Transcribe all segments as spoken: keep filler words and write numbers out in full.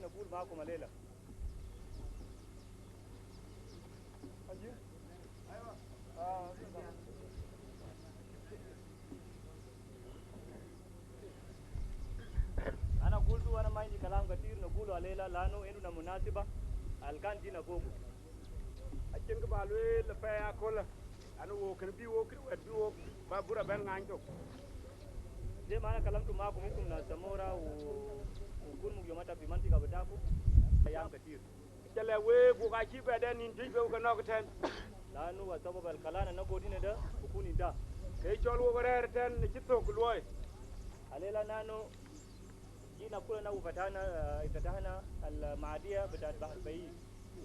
نقول معكم الليلة. أنا قلت وأنا ما عندي كلام كتير نقوله الليلة، لأنه عندنا مناسبة الكان جينا فوقه. Acïn kë ba lueel ë pɛɛi akölë, an, wok kën bï wok kën wɛ̈t bï wok ba bur abɛ̈n ŋany tök. زي ما أنا كلمت معكم أنتم ناس سمورة و-، وكل مقيمات في منطقة بتاعكم أيام كتير. Ca lɛ̈k week, wok acï bɛ̈ɛ̈t ë nïn juëc bï wok ke nɔ̈k ëtɛ̈n. لأنه السبب الكلام أنا قلت هنا ده بكون انتهى. Kë cɔl wok rɛ̈ɛ̈r ëtɛ̈n acï thök luɔi. الليلة نحن جينا كلنا وفتحنا، آه، افتتحنا المعدية بتاعت بحر فايي.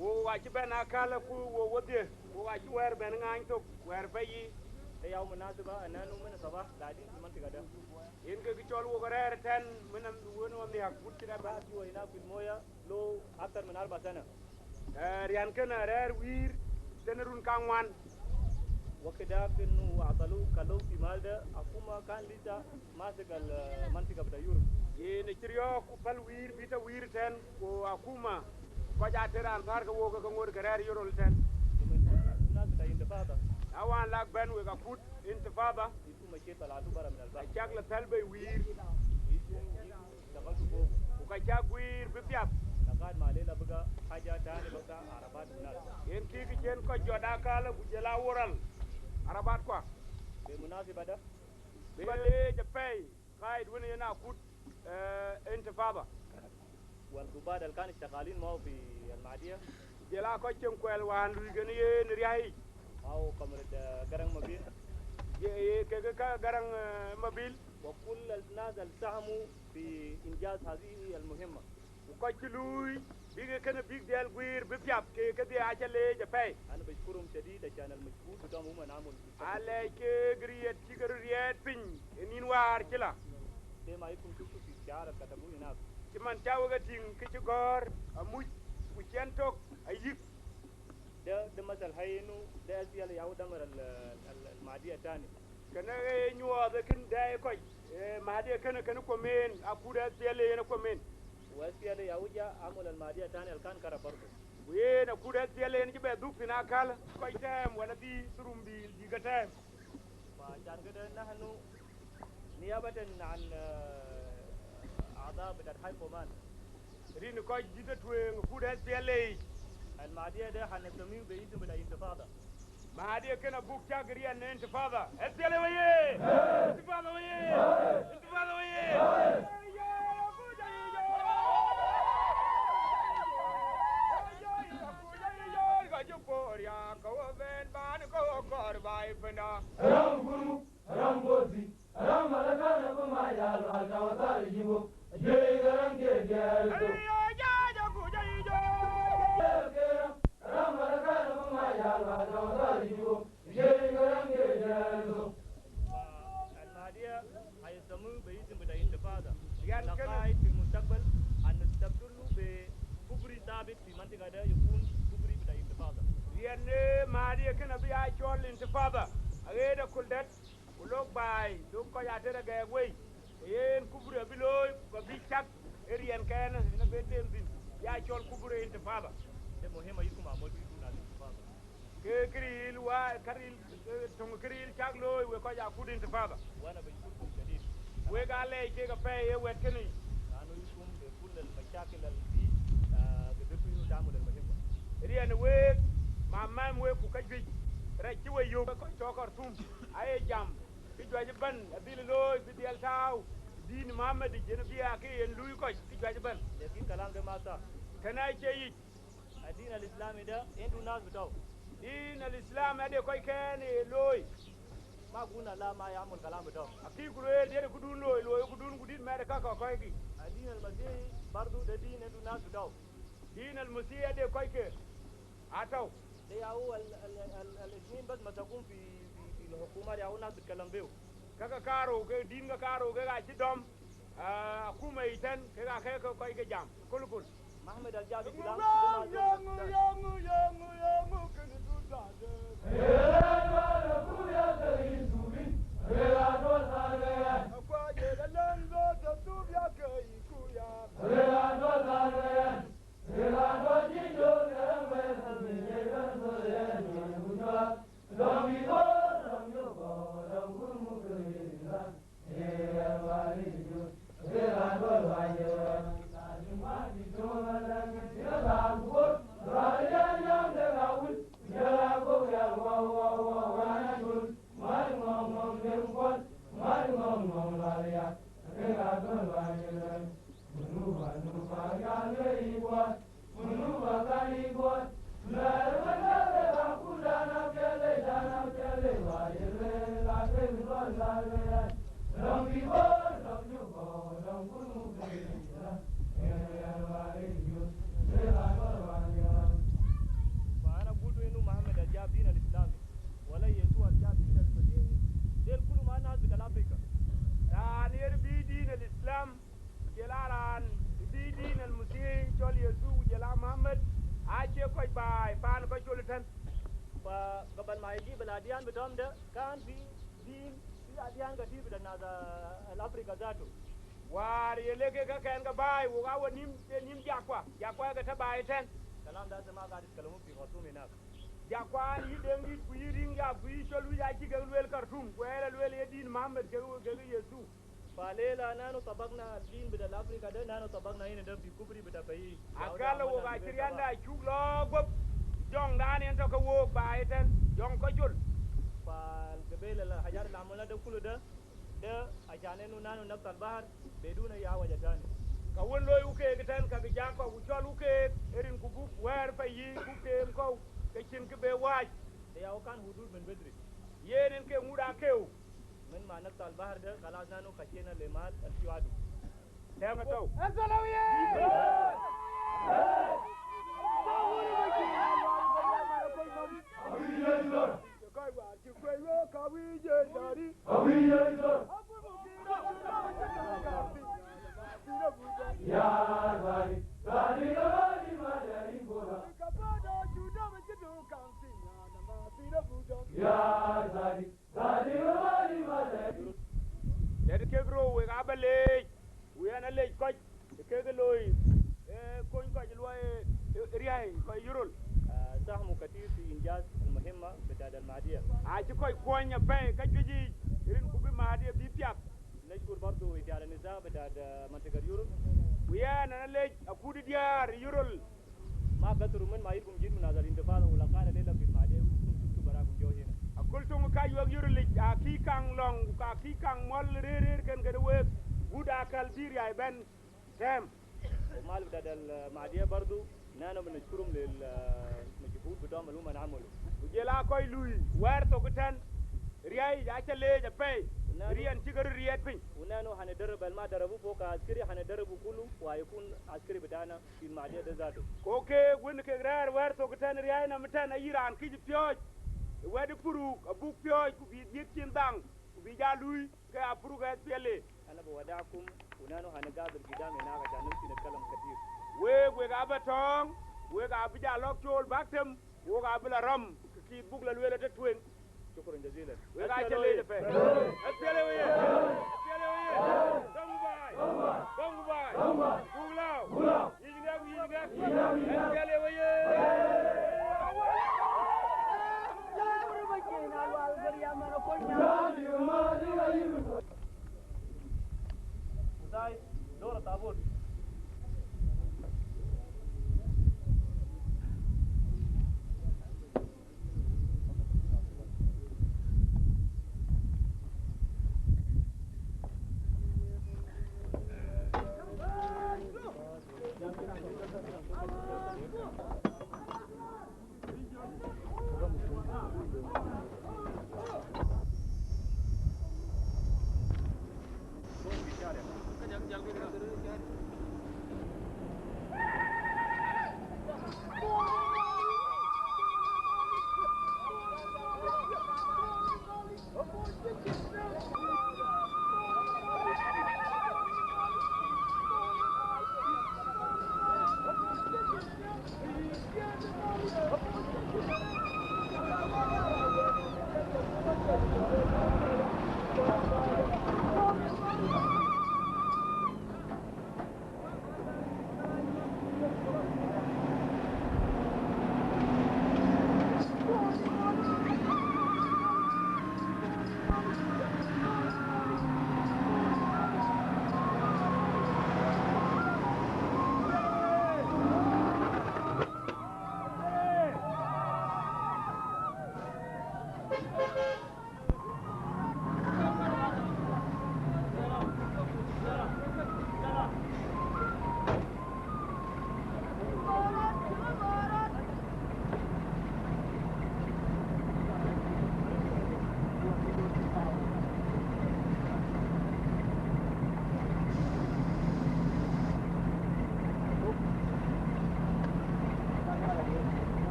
Wok acï bɛ̈n akäl ku wok wodhie, wok acï wɛ̈ɛ̈r bɛ̈n ŋaany thok wɛ̈ɛ̈r Fayi. هي يوم مناسبة أننا من الصباح قاعدين في المنطقة ده. Yen ke kë cɔl wok rɛ̈ɛ̈r ëtɛ̈n, min wën wɔ nhiäk but cï dɛ bɛ̈n. بعد جوا هناك في الموية له أكثر من أربع سنة. Eh, riän kënë rɛ̈ɛ̈r wïïr tënë run kaŋuan. وقت ده كانوا عطلوا، خلوه في محل ده، حكومة كان لسه ماسك المنطقة بتاع يورو. Yen acï riɔ̈ɔ̈k ku päl wïïr bï tɔ̈ wïïr ëtɛ̈n, ku akuma kɔc aa tëër an thäär ke wok ke ŋoot ke rɛ̈ɛ̈r Yurol ëtɛ̈n. ومن الناس بتاع انتفاضة. Na wään lak bɛ̈n wek akut intifadha, انتوا مشيت طلعتوا برا من البحر. Acäk lɔ thɛ̈l bei wïïr. انتوا اشتغلتوا فوق. Ku ka cäk guiir bï piath. لغاية ما الليلة بقى حاجة تاني بقى عربات هناك. Yen kï kë cïn kɔc jɔt akäl ku jël a woral arabatkua. بالمناسبة ده. Bï leec apɛi, kaid wën yen akut, eh, intifadha. والضباط اللي كانوا شغالين معه في المعدية. Ku jël a kɔc cieŋ kuɛl wään luui kën yen riäi yic. أو كاميرا، آه، قرن مبين. Ye, ye kekë ka Garaŋ, eh, Mabil. وكل الناس اللي ساهموا في إنجاز هذه المهمة. Ku kɔc cï luui bïk kënë bïk dhiɛl guiir bï piath, ke kedhie aca leec apɛi. أنا بشكرهم شديد عشان المجهود بتاعهم هم عملوا في السفر. Alɛc kek riɛt cï ke röt riɛɛt piny ë nïn wäär cï la. زي ما أنتم شفتوا في الشعار اللي كتبوه هناك. Cï man ca wek e tïŋ kë cï gɔ̈ɔ̈r amuc, ku ciɛn tök ayïk. ده، ده مثل حي إنه ده SPLA ياهو دمر ال-، ال-، المعدية تاني. Kënë ee nyuɔɔth ë kën dɛɛi kɔc, eh, Mahdi kënë, kënë kuɔm en, akut SPLA yen ë kuɔm en. وSPLA ياهو جا عمل المعدية تاني الكان كرة برضو. Ku yen akut SPLA yen cï bɛ dhuk thïn akäl, kɔc tɛɛm wala dhii thurum dhil dhïk ke tɛɛm. فعشان كده نحن نيابة عن، آه، أعضاء بتاعت High Command. Rin kɔc dït ë tueŋ akut SPLA yic. المعدية ده حنسميه باسم بتاع انتفاضة. Mahdi kënë abuk cak riɛn në intifadha. SPLA weye! Intifadha weye! Intifadha weye! Ram Guru, Ram Bosi, Ram Malakana Buma Yal Malta Wasari Jibo, Jay Garang Jay Jay. Ram Malakana Buma Yal Malta Wasari Jibo, Jay Garang Jay Jay. المعدية هيسموه باسم بتاع انتفاضة. Riɛn kënë لغاية في المستقبل هنستبدله بكوبري ثابت في منطقة ده يكون كوبري بتاع انتفاضة. Riɛn ë Mahdi kënë abï ya cɔl intifadha. Aɣet aköl dɛ̈t, ku lok baai, lok kɔc ater agɛɛk wei. Yen kubur abï looi, ku abï cak ë riɛn kɛn, yen abï tem thïn, ya cɔl kubur ë intifadha. ده مهمة يكون معمول بيكون على الانتفاضة. Ke këril wa, këril, eh, töŋ këril cak looi, wek kɔc akut intifadha. وأنا بشكركم شديد. Wek aa lɛɛc kek apɛi ë wɛ̈t kënë. لأنه أنتم بكل المشاكل اللي في، آه، قدرتوا إنه تعملوا المهمة. Riɛn week, ma mɛm week ku ka juëc, rɛc cï we yök, kɔc tɔ̈ Khartoum, aye jam. Kë juëc ëbɛ̈n adhil looi bï dhiɛl tääu, dïn Muhammad yic yen bï ya kë yen luui kɔc kë juëc ëbɛ̈n. لكن كلام ده ما صح. Kënë acie yic. الدين الإسلامي ده عنده ناس بتاعه. Din al Islam ade kɔc kɛn ë looi. ما قلنا لا ما يعمل كلام بتاعه. Akï ku lueel diɛt këdun looi, looi këdun ku dït mɛt ka kɔc kɔckï. الدين المسيحي برضو ده دين عنده ناس بتاعه. Din al Masih ade kɔc ke atɔ̈u. ده يا هو ال-، ال-، ال-، الاثنين بس مسكوهم في، في، في الحكومة، يا هو الناس بتكلم بيه. Ka ke kaarou, ke din ke kaarou, kek acï dɔm, ah, akuma yic tɛ̈n, kek aa kek ke kɔc ke jam. Kul kul. Muhammad al-Jabi Gulam, Fa ana gultu inu Muhammad al jab din al Islami, wala Yesu al jab din al Masihi, del kulu ma nas bita Afrika. Raan yen bi din al Islam, ku jɔl a raan bi din al Masihi, cɔl Yesu, ku jɔl a Muhammad, acie kɔc baai paan kɔc col tɛ̈n. Fa gabal ma yijib al adiyan bitam de, kan fi din, fi adiyan katir bita nas al Afrika zatu. Waar ye lek ke ka kɛn ke baai, wok a we nïm, de nïm jakua, jakua ke tɔ̈ baai tɛ̈n. Kalam da sema ka dit kalamu fi Khartoum hinak. Jakuan yï Deŋdït, ku yï Riŋ Yap, ku yï Col Wïc, acï kek lueel Khartoum, ku ëlä lueel ye din Muhammad kek, kek Yesu. Fa lela nanu tabakna din bita Afrika de, nanu tabakna hina de fi kubri bita Fayi. Agal wok acï riɛnda cuk lɔ guɔ̈p, jɔŋdan yen tɔ̈ ke wok baai tɛ̈n, jɔŋ kɔc col. Fa al gabel al hajar al amulna de kulu de, de acan inu nanu nafs al bahar, beduna ya waja tani. Ka wën loiku keek tɛ̈n, ka kë jak kɔ̈u ku cɔlku keek, ë rinku buk wɛ̈ɛ̈r Fayi, buk keem kɔ̈u, ke cïn kë be wääc. De ya wakan hudud min bedri. Yen en ke ŋut akeu. Min ma nafs al bahar de, kalas nanu kacina le mal al fi wadu. Tɛ̈m atɔ̈u. Dɛ̈t kek rou wek aa ba leec, ku yɛn alec kɔc ë kek looi, ee kony kɔc luɔi, ee riäi kɔc yurol. Ah, sahmu katir fi injaz al muhimma bitaat al Mahdiya. Acï kɔc kuɔny apɛi ka juëc yiic, rinku bï Mahdiya bï piath. Nashkur bardu idarat nizam bitaat, ah, mantigat yurol. Ku yɛn an alec akut diäär yurol. Ma kasuru min ma yidkum jitu nazal intifada wala kana lela fi Mahdiya, kum shuftu barakum jo hina. Akul tuŋ ka yuɔk yurlic, a kï kaŋ lɔŋ, ku ka kï kaŋ muɔl rëër rëër kën kën week, gut akal bï riäi bɛ̈n tɛ̈m. Wa mal bitaat al Mahdiya bardu, nana binashkurum lil, ah, majhud bitam al hum amalu. Ku jɔl a kɔc lui wɛ̈ɛ̈r thok tɛ̈n, riäi aca leec apɛi, riɛn cï ke röt riɛɛt piny. Wa nanu hanidarib al ma darabu fok askari, hanidarbu kulu, wa yakun askari bitana. Fi Mahdiya de zatu. Ku keek wën kek rɛ̈ɛ̈r wɛ̈ɛ̈r thok tɛ̈n riäi nɔm tɛ̈n, ayï raan këc piɔ̈ɔ̈c ë wɛ̈t ë puruk, abuk piɔ̈ɔ̈c, ku bï dhiëth cin dhaŋ, ku bï ja luui ke a puruk ë S P L A. Ana bawadakum, wa nanu hanigabal gidam hinak acan nimshi nitkalam katir. Week, wek aba tɔ̈ɔ̈ŋ, wek abï ja lɔ̈k cool bäk tem, wok abï la rɔm, kë kït buk la lueel ë tëtueŋ. Shukran jazilan. Wek aa cä leec ëpɛ̈n. S P L A oye! S P L A oye! Dɔŋ baai! Dɔŋ baai! Buk lääu! Yic ŋɛk, yic ŋɛk! S P L A oye! Dor tabut.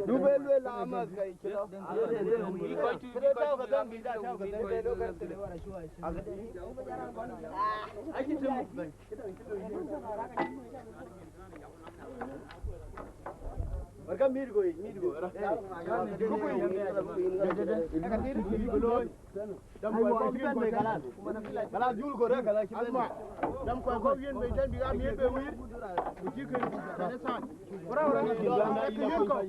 Du bɛ luel la amäth ka cï lɔ. Këde tääu ke dhäŋ bï da tääu ke dhäŋ. Barka mit go, mit go. Dam kɔc kɔ̈k yen bei, kalas. Kalas, jul kɔ̈k rɛ̈k, kalas, cï ben. Asma, dam kɔc kɔ̈k yen bei tɛ̈n bïk amiëët bei wïïr, ku cï kën, kën ë thac. Ku rau, rau, rau, rɛ̈kkë yen kɔ̈u.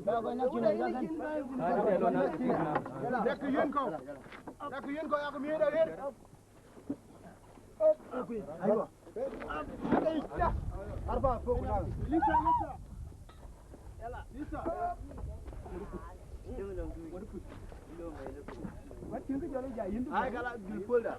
Rɛ̈kkë yen kɔ̈u. Rɛ̈kkë yen kɔ̈u, yak miëët aɣer. Aywa. Arba fok na. Lisa, Lisa. Yala. Lisa. Wat tiŋ kë jɔl ë jai yïn. Ai, kala jul pol da.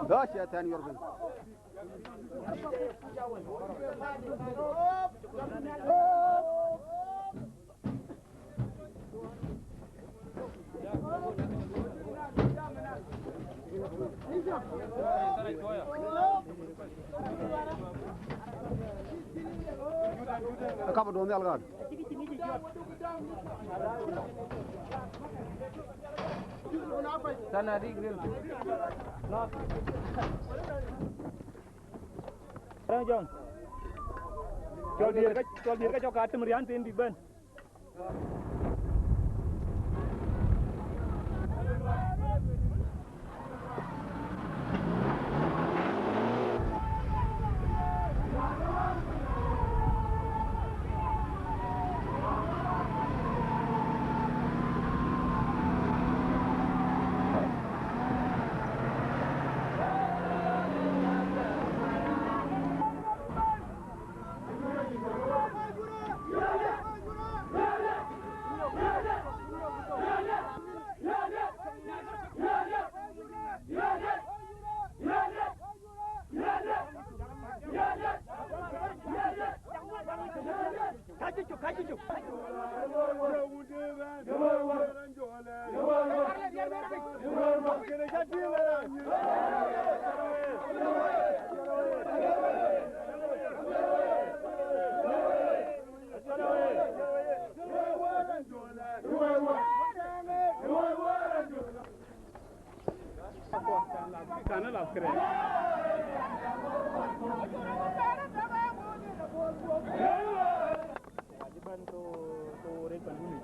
Go, Satan, your thing. Akaba duɔ̈n nhial ɣän. Sana dik ril. Rang jɔŋ. Cɔl dier ka, cɔl dier ka cɔk ka tim rian tin big ben. Kan la kre. Wa ji bɛ̈n ke, ke rec pan wuni.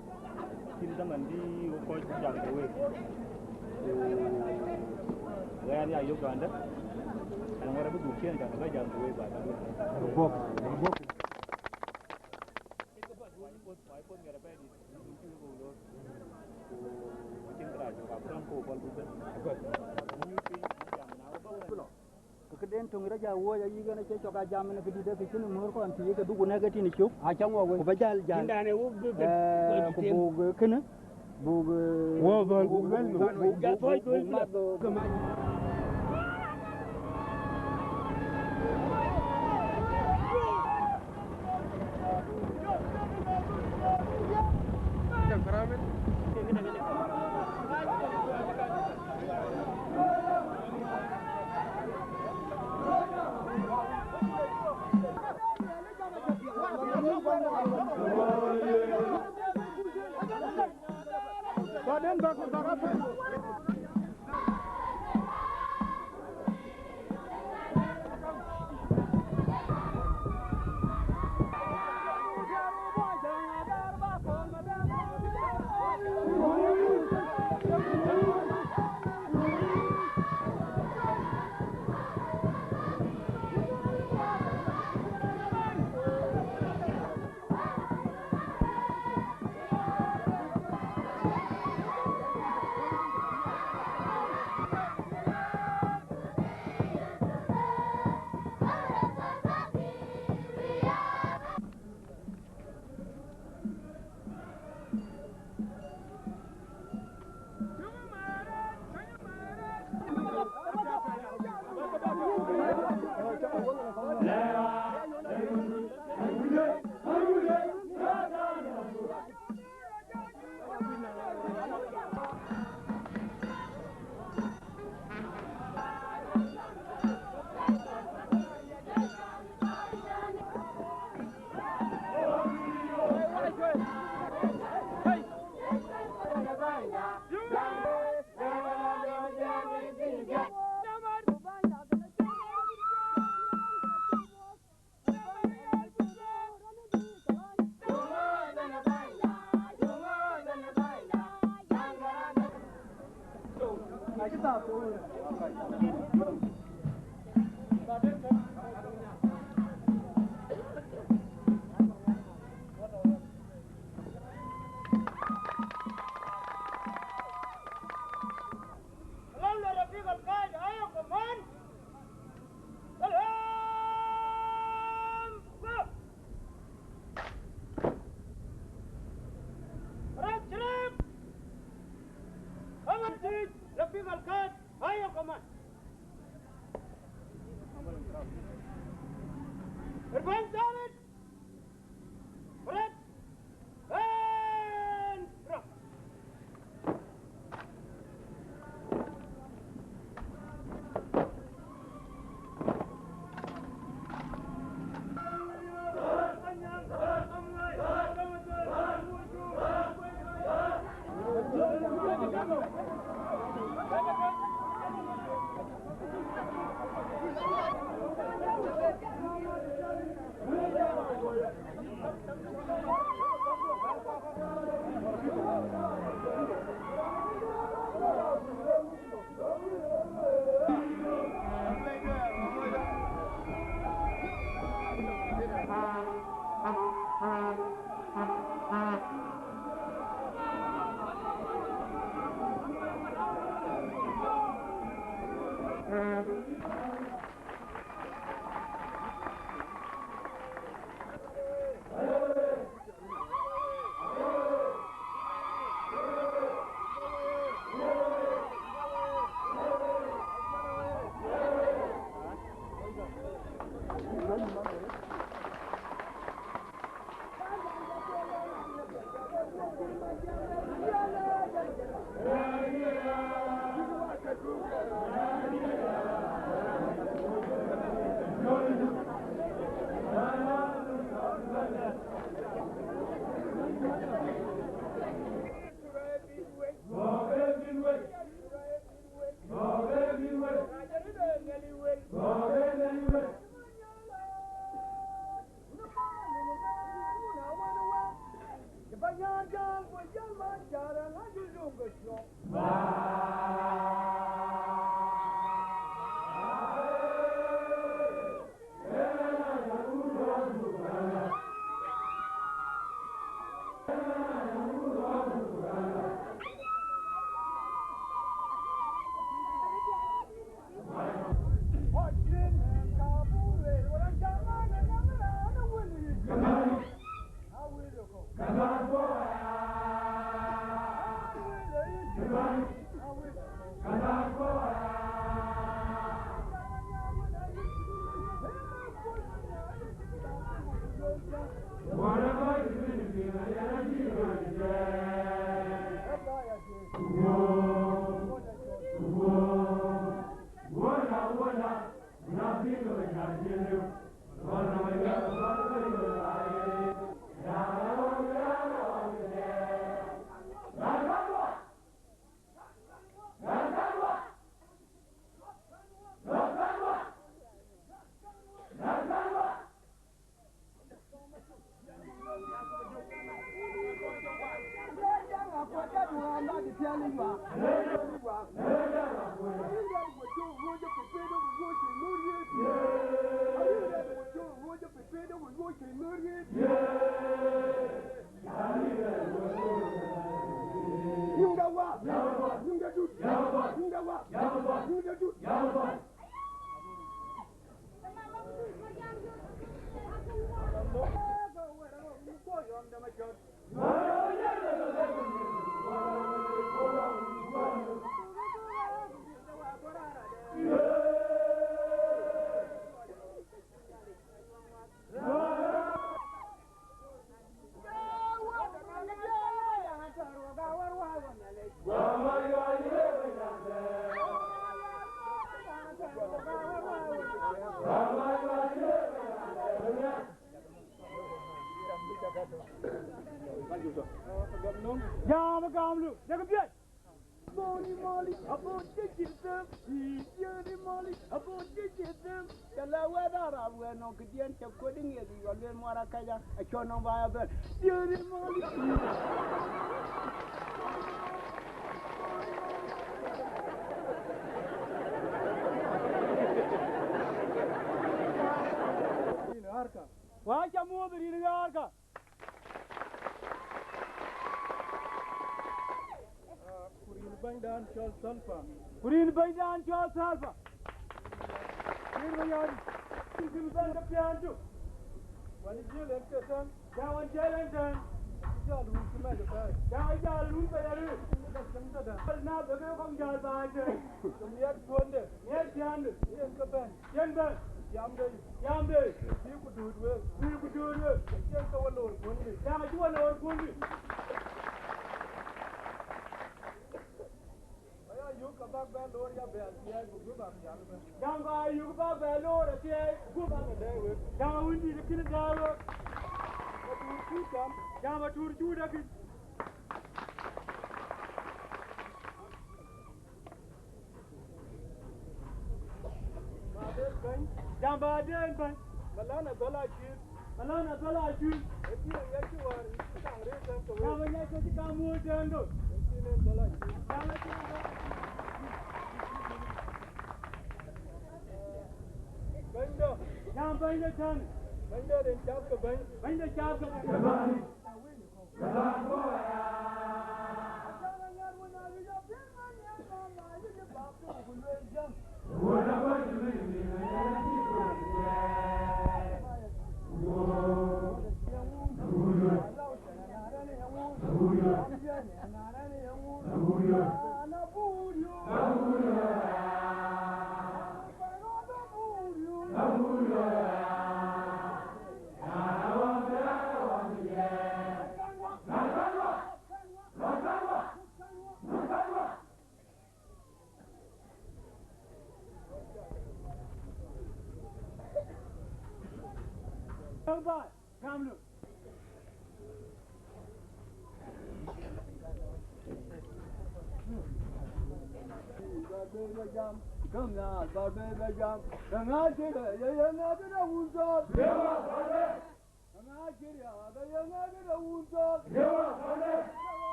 Cïn dhaman bï wo kɔc jam ke week. Ku wɛ̈ɛ̈r ya Uganda. An wɛ̈ɛ̈r bï dhuk ciëën jam, bï jam ke week ba ka duɔ̈k. Bok, bok. Këden töŋ rɔt ja wuɔ̈c ayï ɣɛn acie cɔk a jam në këdït, ke cïn mör kɔn thiëëc ke dhuk ku nɛ̈k ke tïn cök. Acä ŋuɔk wei. Ku bä jäl jäl. Cïn dan ë wok bï bɛ̈n, eh, ku buk, eh, kënë, buk, eh, wɔ dhɔl buk bɛ̈n. Buk, buk, buk, buk, buk, buk, buk, buk, buk, buk, buk, buk, Jam gamlu, jam biac. Boni mali, abot ke cïn them, yeni mali, abot ke cïn them. Yala wɛ̈t Arab wɛ̈t nɔŋ këdiɛ̈n cä kɔ̈t ŋiɛth yɔl luel muɔr akaja, acɔl nɔŋ ba ya bɛ̈n. Yeni mali. Rin ɣäärka. Wa ca muɔ̈th rin ɣäärka. Ah, ku rin bɛ̈nydan cɔl Thalpa. Ku rin bɛ̈nydan cɔl Thalpa. Rin bɛ̈nydan. Rin bɛ̈ny ke piaan tök. Wën jiël en ke tɛ̈n. Ca wën jiël en tɛ̈n. Jal wun cï mɛc apɛi. Ca jal wun pɛi arëët. Ke cïn tëdä. Na bï ke kɔŋ jal baai tɛ̈n. Ke miɛt tuɔ̈nde. Miɛt piaande. Yen ke bɛ̈ny. Cïn bɛ̈n. Jamde. Jamde. Bï ku duut wek. Bï ku duut wek. Cïn ke we loor kuöndï. Jam acï we loor kuöndï. Aya yök ka bäk bɛ loor ya bɛ athiɛɛi ku gup apial bɛ. Jam ka yök bäk bɛ loor athiɛɛi ku gup apial bɛ. Jam awïndït akïn dɛɛi wek. Atur cuut kam. Jam atur cuut akïn. Baden bɛ̈ny. Jam baden bɛ̈ny. Malan agɔl acït. Alɔn Abdalla Acuc. Ë cï yen ŋiɛc cï wäär, ë cï kaŋ rëër tɛ̈n ke wek. Jam ë ŋiɛc ke cï kaŋ muɔ̈ɔ̈c tɛ̈n ke. Ë cï yen Abdalla Acuc. Jam ë cï yen Abdalla Acuc. Bɛ̈nydï. Jam bɛ̈nydï tɛ̈n. Bɛ̈nydï rin cath ke bɛ̈ny. Bɛ̈nydï cath ke bɛ̈ny. Bye. Gam nu. Bɛ̈ɛ̈i bä jam, bɛ̈ɛ̈i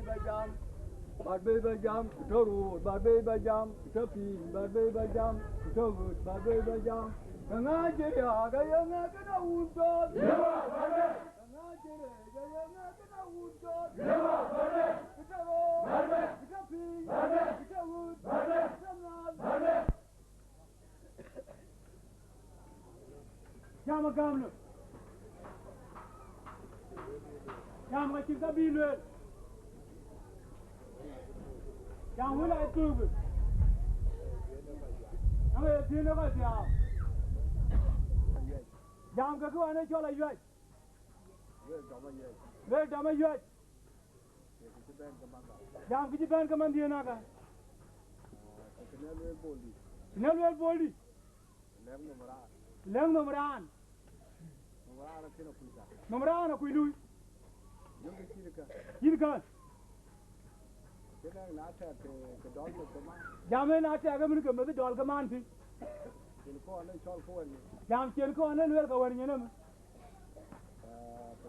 bä jam, bɛ̈ɛ̈i bä jam, tɔ̈ röör, bɛ̈ɛ̈i bä jam, tɔ̈ piny, bɛ̈ɛ̈i bä jam, tɔ̈ ɣööt, bɛ̈ɛ̈i bä jam. Kë ŋa cï riääk, aye ŋa kënë wun tɔ̈? Kë ŋa cï rëëc, aye ŋa kënë wun tɔ̈? Kë tɔ̈ röör, kë tɔ̈ piny, kë tɔ̈ ɣööt, kë tɔ̈ nhial. Jam agam nu. Jam ka cïn ka bï lueel. Jam wël aa thuk. Jam ë piën ë kɔc thiaau. Jam ke kë ɣɔn ë cɔl Ayuɛc. Lueel dɔm Ayuɛc. Jam kë cï bɛ̈n ke manhdiën aka. Në lueel Boldït. Lɛ̈ŋ nhom raan. Nhom raan akuc lui. Yïn kän. Jam en atɛ̈k ëmën ke meth dɔl ke man thïn. Jam cïn kɔn ë lueel ke wär nyin ëmën.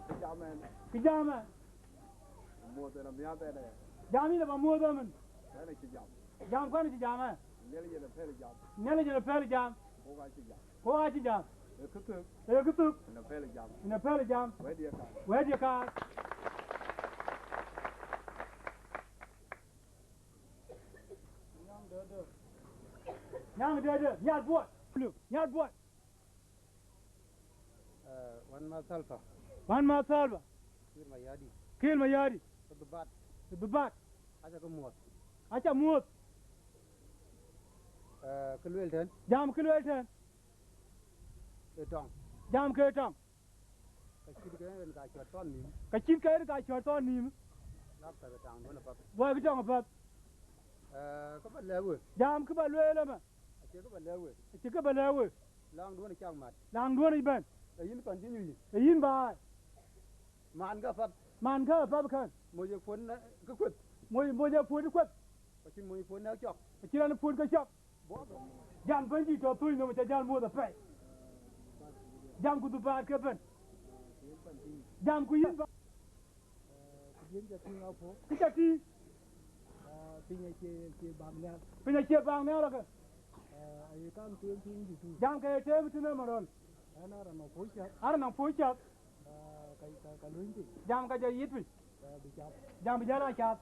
Kë jam ë. Jam yïn ë ba muɔ̈th ëmën. Jam kɔn cï jam ë. Nhialic yen ë pɛ̈l jam. Ku aa cï jam. Ee kë thök. Yïn ë pɛ̈l jam. Wɛ̈t ye kaar. Nyaŋ dëdë. Nyaŋ dëdë. Nyaŋ buɔt. Nyaŋ buɔt. Eh, wän ma Salva. Wän ma Salva. Kiir Mayardit. Kiir Mayardit. Kë dhubat. Kë dhubat. Aca ke muɔ̈th. Aca muɔ̈th. Eh, kë lueel tɛ̈n. Jam kë lueel tɛ̈n. Ë tɔŋ. Jam ke tɔŋ. Ka cït ke rin ka cɔ̈t thɔn nïïm. Ka cït ke rin ka cɔ̈t thɔn nïïm. Lak thɛ̈k ë taŋduön apath. Luɔi kë tɔŋ apath. Eh, kë ba lɛ̈k we. Jam kë ba lueel ëmë. Acie kë ba lɛ̈k we. Acie kë ba lɛ̈k we. Laŋduön acak mat. Laŋduön ëbɛ̈n. Ee yïn pan cï nyuc yïn. Ee yïn baai. Man ke apath. Man ke apath kän. Moc ë puɔ̈n, eh, ke kueth. Moc, moc ë puɔ̈n kueth. Ku acïn moc ë puɔ̈n nɛ̈k cɔk. Acïn raan ë puɔ̈n ke cɔk. Jam bɛ̈nydït tɔ̈ thöny nhom, aca jäl muɔ̈th apɛi. Jam ku dhubaat ke bɛ̈n. Jam ku yïn ba. Eh, kë diën ca tïŋ apuɔ̈u. Kë ca tïŋ. Eh, piny acie, acie bak nhial. Piny acie bak nhial ake. Eh, aye kam tem piny dït tu. Jam ke ye tem tënë man röl. Ɣɛn aa raan nɔŋ puɔ̈u cath. Aa raan nɔŋ puɔ̈u cath. Eh, ka, ka, ka luny piny. Jam ka jɔ yith piny. Eh, bï cath. Jam bï jäl aa cath.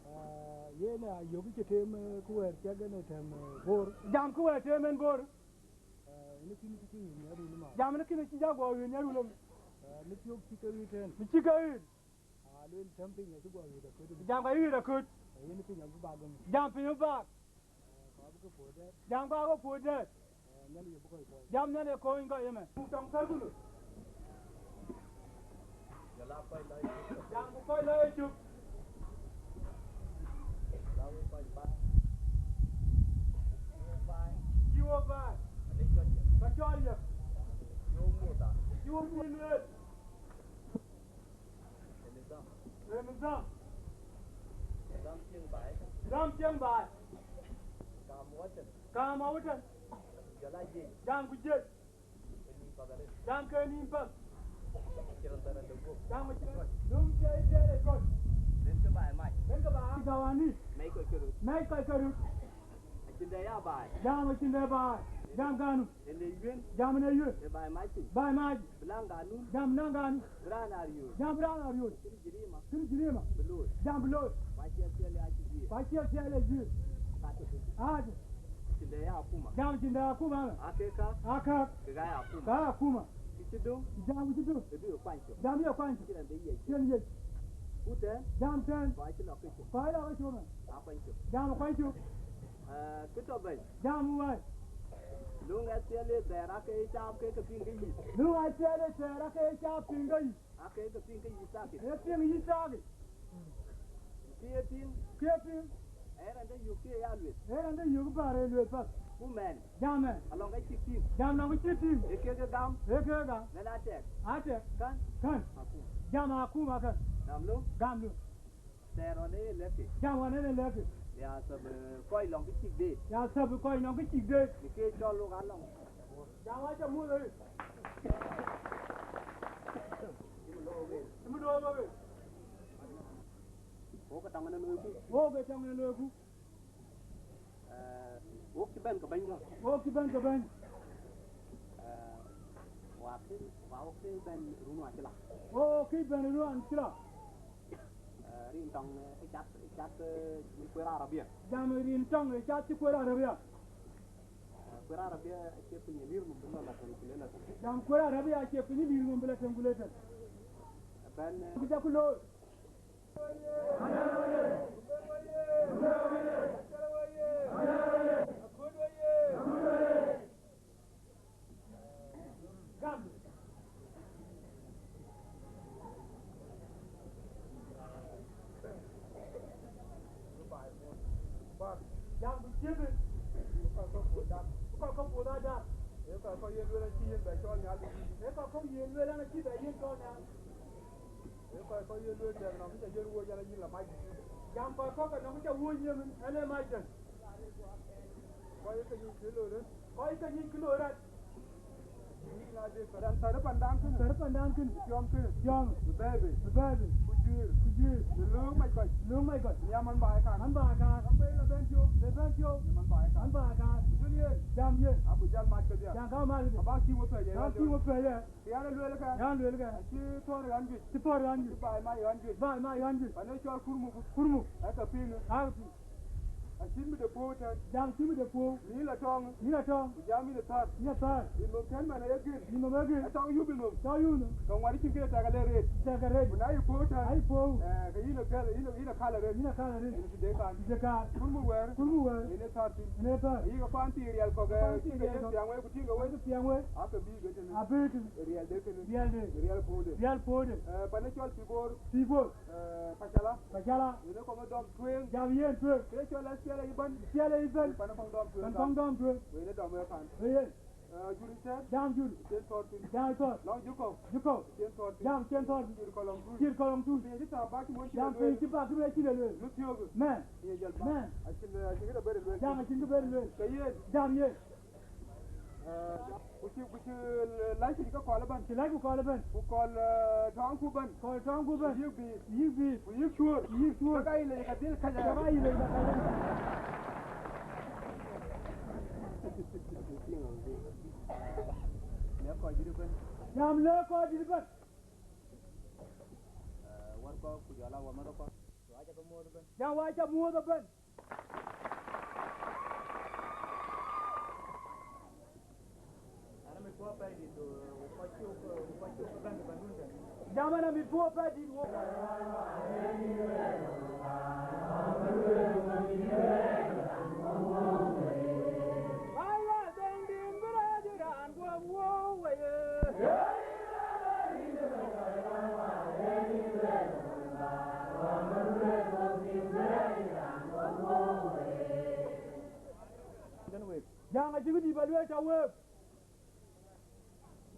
Eh, yen aa yök cï tem, eh, kë wɛ̈ɛ̈r cäk en ë tɛ̈m, eh, Bor. Jam kë wɛ̈ɛ̈r tem en Bor. Eh, yen kïn kë cï ɣöt nhial run ëmën. Jam yen kïn cï ja guɔ ɣöt nhial run ëmën. Eh, në thiök cï ke ɣöt tɛ̈n. Në cï ke ɣöt. Aa, lueel tɛ̈m piny acï guɔ ɣöt aköt. Jam ka yï ɣöt aköt. Ee yen piny abï bak ëmën. Jam piny abï bak. Eh, ka bï ke puɔ̈u dɛ̈t. Jam ka ke puɔ̈u dɛ̈t. Eh, Nhialic abï kɔc kony. Jam Nhialic kony kɔc ëmën. Tɔŋ thär ku nu. Jam ku kɔc lɔ ye cök. Cï wo baai. Ka cɔl yök. Cï wo bï lueel. Ee nidham. Nidham cieŋ baai. Kaam awëtën. Jam ku jiëc. Jam ke nïïm päl. Jam acï rɔt. Löŋ cï, cï, cï rɔt. Len ke baai mac. Len ke baai. Gawani. Mɛc kɔc ke röt. Mɛc kɔc ke röt. Acïn dɛ ya baai. Jam acïn dɛ baai. Jam ganu. Ë le yuën. Jam në yuën. Ë baai mac piny. Baai mac. Bï naŋ ganun. Jam naŋ ganun. Bï raan a riööc. Jam bï raan a riööc. Kënë jirima. Kënë jirima. Bï looi. Jam bï looi. Ku acie thiɛl ya cï dhiëëth. Ku acie thiɛl ya cï dhiëëth. Ka të piny. Aa të. Cïn dɛ ya akuma. Jam cïn dɛ akuma. Aa ke ka. Aa ka. Ke ka ya akuma. Ka ya akuma. Kë cï döŋ. Jam kë cï döŋ. Ë bï kuany cök. Jam bï kuany cök. Cïn dɛ yiëc. Cïn yiëc. Ku tɛ̈n. Jam tɛ̈n. Ku acï lɔ ke cök. Ku acï lɔ ke cök. Aa kuany cök. Jam kuany cök. Aa, kë tɔ bɛ̈ny. Jam wai. Löŋ ë thiɛl ë thɛɛr ake caap ke ke piŋ ke yïth. Löŋ ë thiɛl ë thɛɛr ake caap piŋ ke yïth. Ake ke piŋ ke yïth sakit. Ee piŋ yïth sakit. Kë ye piŋ. Kë ye piŋ. Ee rɛn de yök kë ye ya lueth. Ee rɛn de yök bär ë lueth path. Ku mɛn. Jam mɛn. Alɔŋ ke cïk tïŋ. Jam nɔŋ ke cïk tïŋ. Ee kek ke gam. Ee kek ke gam. Mɛn atɛk. Atɛk. Kän. Kän. Akum. Jam akum akän. Gam löŋ. Gam löŋ. Thɛɛr ɣɔn ë lɛ̈k ke. Jam ɣɔn ë lɛ̈k ke. Ya thäp, eh, kɔc lɔŋ kë cïk deet. Ya thäp kɔc lɔŋ kë cïk deet. Në ke cɔl lok alɔŋ. Jam acä muɔ̈th ë. Cï mi looi wek. Cï mi looi wek. Wok ke tɔŋ në loiku. Wok ke tɔŋ në loiku. Eh, wok cï bɛ̈n ke bɛ̈ny gɔ̈k. Wok cï bɛ̈n ke bɛ̈ny. Eh, wa kï, wa wok kï bɛ̈n run wa cï la. Wok kï bɛ̈n run wa cï la. Eh, rin tɔŋ, eh, ë cath, ë cath, eh, cï kuer Arabia. Jam rin tɔŋ ë cath cï kuer Arabia. Eh, kuer Arabia acie piny ë lïr nɔm bï lɔ la tɛ̈n ku le la tɛ̈n. Jam kuer Arabia acie piny ë lïr nɔm bï la tɛ̈n ku le tɛ̈n. Bɛ̈n, eh, ku ja ku looi. Jam ku ciëpë. Ku kɔc kɔ̈k puɔ̈th adap. Ku kɔc kɔ̈k puɔ̈th adap. Ee kɔc kɔ̈k ye lueel acï yen bɛ cɔl Nhialic. Ee kɔc kɔ̈k ye lueel an, acï bɛ yen cɔl Nhialic. Ee kɔc kɔ̈k ye lueel tɛ̈k nɔm, cä yen wuɔ̈c an, ayïn la mac. Jam kɔc kɔ̈k ke nɔm, cä wuɔ̈c yen, ɛn ee mac tɛ̈n. Kɔc ke nyic kë loi röt. Kɔc ke nyic kë loi röt. Raan thär pandan kënë. Thär pandan kënë. Tiɔm kënë. Tiɔm. Bï bɛ̈ɛ̈i bei. Bï bɛ̈ɛ̈i bei. Ku juiir. Ku juiir. Në lööŋ mac kɔc. Lööŋ mac kɔc. Nhiam man baai kaar. Man baai kaar. Kan bei la bɛ̈n piɔ̈u. Le bɛ̈n piɔ̈u. Nhiam man baai kaar. Man baai kaar. Ku jɔl yen. Jam yen. Abï jal mac kedhia. Jam ka mac kedhia. Abäk tïŋ we pɛ̈c ë. Abäk tïŋ we pɛ̈c ë. Yan ë lueel ëkë. Yan lueel ëkë. Acï thɔ̈r ɣän juëc. Cï thɔ̈r ɣän juëc. Acï baai mac ɣän juëc. Baai mac ɣän juëc. Pan ë cɔl Kurmuk. Kurmuk. Ë ke piŋ. Ë ke piŋ. Acït mi de puɔ̈u tɛ̈n. Jam cï mi de puɔ̈u. Yïn la tɔŋ. Yïn la tɔŋ. Ku jam yïn la thär. Yïn la thär. Yïn nɔm tɛ̈n man ë ye gir. Yïn nɔm ë gir. Ë tɔŋ yup yïn nɔm. Tɔŋ yup yïn nɔm. Ke ŋuan cïn kë ye tɛ̈k alë rëët. Tɛ̈k alë rëët. Ku na yï puɔ̈u tɛ̈n. Ayï puɔ̈u. Eh, ke yïn ë gɛl, yïn ë, yïn ë kal arëët. Yïn ë kal arëët. Yïn ë tëde kan. Tëde kan. Kurmuk wɛ̈ɛ̈r. Kurmuk wɛ̈ɛ̈r. Yïn ë thär thïn. Yïn ë thär. Ayï ke kuan thii riɛl kɔ̈k, eh, kuan thii cïn ke riɛl yen kɔ̈k. Piaŋ wei ku tïŋ ke wei. Ke piaŋ wei. Aa ke bï ke tënë. Aa bï tënë. Riɛl de kënë. Riɛl de. Riɛl puɔ̈u de. Riɛl puɔ̈u de. Eh, pan ë cɔl Pibor. Pibor. Eh, Pacala. Pacala. Yen ë kɔŋ ë dɔm tueŋ. Jam yen tueŋ. Kë cɔl S P L A ëbɛ̈n. S P L A ëbɛ̈n. Pan ë kɔŋ dɔm tueŋ. Pan kɔŋ dɔm tueŋ. Yen ë dɔm ë pan. Yen. Eh, jur ë tɛ̈n. Jam jur. Cien thɔ̈r thïn. Jam thɔ̈r. Lɔŋ Jukɔu. Jukɔu. Cien thɔ̈r thïn. Jam cien thɔ̈r thïn. Cir kɔlɔŋ tuuc. Cir kɔlɔŋ tuuc. Piny cï thaar bä cï mɔn cï le lueel. Jam piny cï bä cï mɔn cï le lueel. Lu thiöök. Mɛn. Yen jal bä. Mɛn. Acïn, acïn kë de bɛ̈n lueel. Jam acïn kë bɛ̈n lueel. Ke yen. Jam yen. Eh, ku cï, ku cï, eh, lac cï ke kɔl ëbɛ̈n. Cï lac ku kɔl ëbɛ̈n. Ku kɔl, eh, tɔŋku ëbɛ̈n. Kɔl tɔŋku ëbɛ̈n. Ku yïk bïïth. Yïk bïïth. Ku yïk cuöör. Yïk cuöör. Ke ka yï lec ka dhil kac. Ke ka yï lec ka dhil. Lɛ̈k kɔc dït ëbɛ̈n. Jam lɛ̈k kɔc dït ëbɛ̈n. Eh, wär kɔ̈k ku jɔl a wämäth kɔ̈k. Jam wa cä muɔ̈ɔ̈th ëbɛ̈n. Jam ɛn amit puɔ̈u apɛi dït wok. Ai, wa dhëŋ dïm bï rɛɛc raan guɔ̈p wok wei. Jam acï këdï bä lueel tɔ week.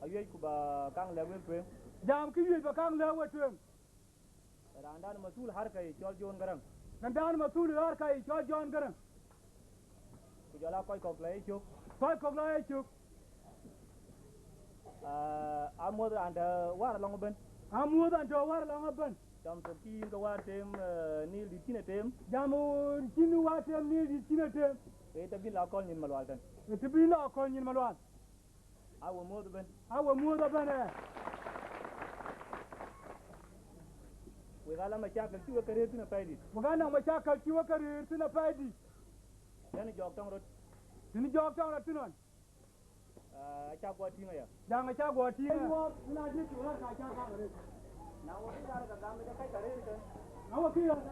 Awiëc ku bä kaŋ lɛ̈k wek tueŋ. Jam kë wiëc bä kaŋ lɛ̈k wek tueŋ. Raandan mathul harka ye cɔl John Garang. Raandan mathul harka ye cɔl John Garang. Ku jɔl aa kɔc kɔ̈k lɔ ye cök. Kɔc kɔ̈k lɔ ye cök. Ah, amuɔ̈th raan tɔ̈ wäär alɔŋ ëbɛ̈n. Amuɔ̈th raan tɔ̈ wäär alɔŋ ëbɛ̈n. Jam thok cï yïn ke wäär tem, eh, Nil dït cïn e tem. Jam, eh, cïn wäär tem Nil dït cïn e tem. Ke tɛ̈ bï lɔ akɔ̈l nyin Malual tɛ̈n. Ke tɛ̈ bï lɔ akɔ̈l nyin Malual. Awe muɔ̈th ëbɛ̈n. Awe muɔ̈th ëbɛ̈n, eh. Wek ala macakal cï wek ke rëër thïn apɛidït. Wek anɔŋ macakal cï wek ke rëër thïn apɛidït. Tënë jɔɔk tɔŋ rot. Tënë jɔɔk tɔŋ rot thïn ɣɔn. Ah, acä guɔ tïŋ aya. Jam acä guɔ tïŋ aya. Ënɔɔth, ëna dït cï wek ka cä gam arëët. Na wek kï raan ka gam, ë kɔc ka rëër tɛ̈n. Na wek kï raan.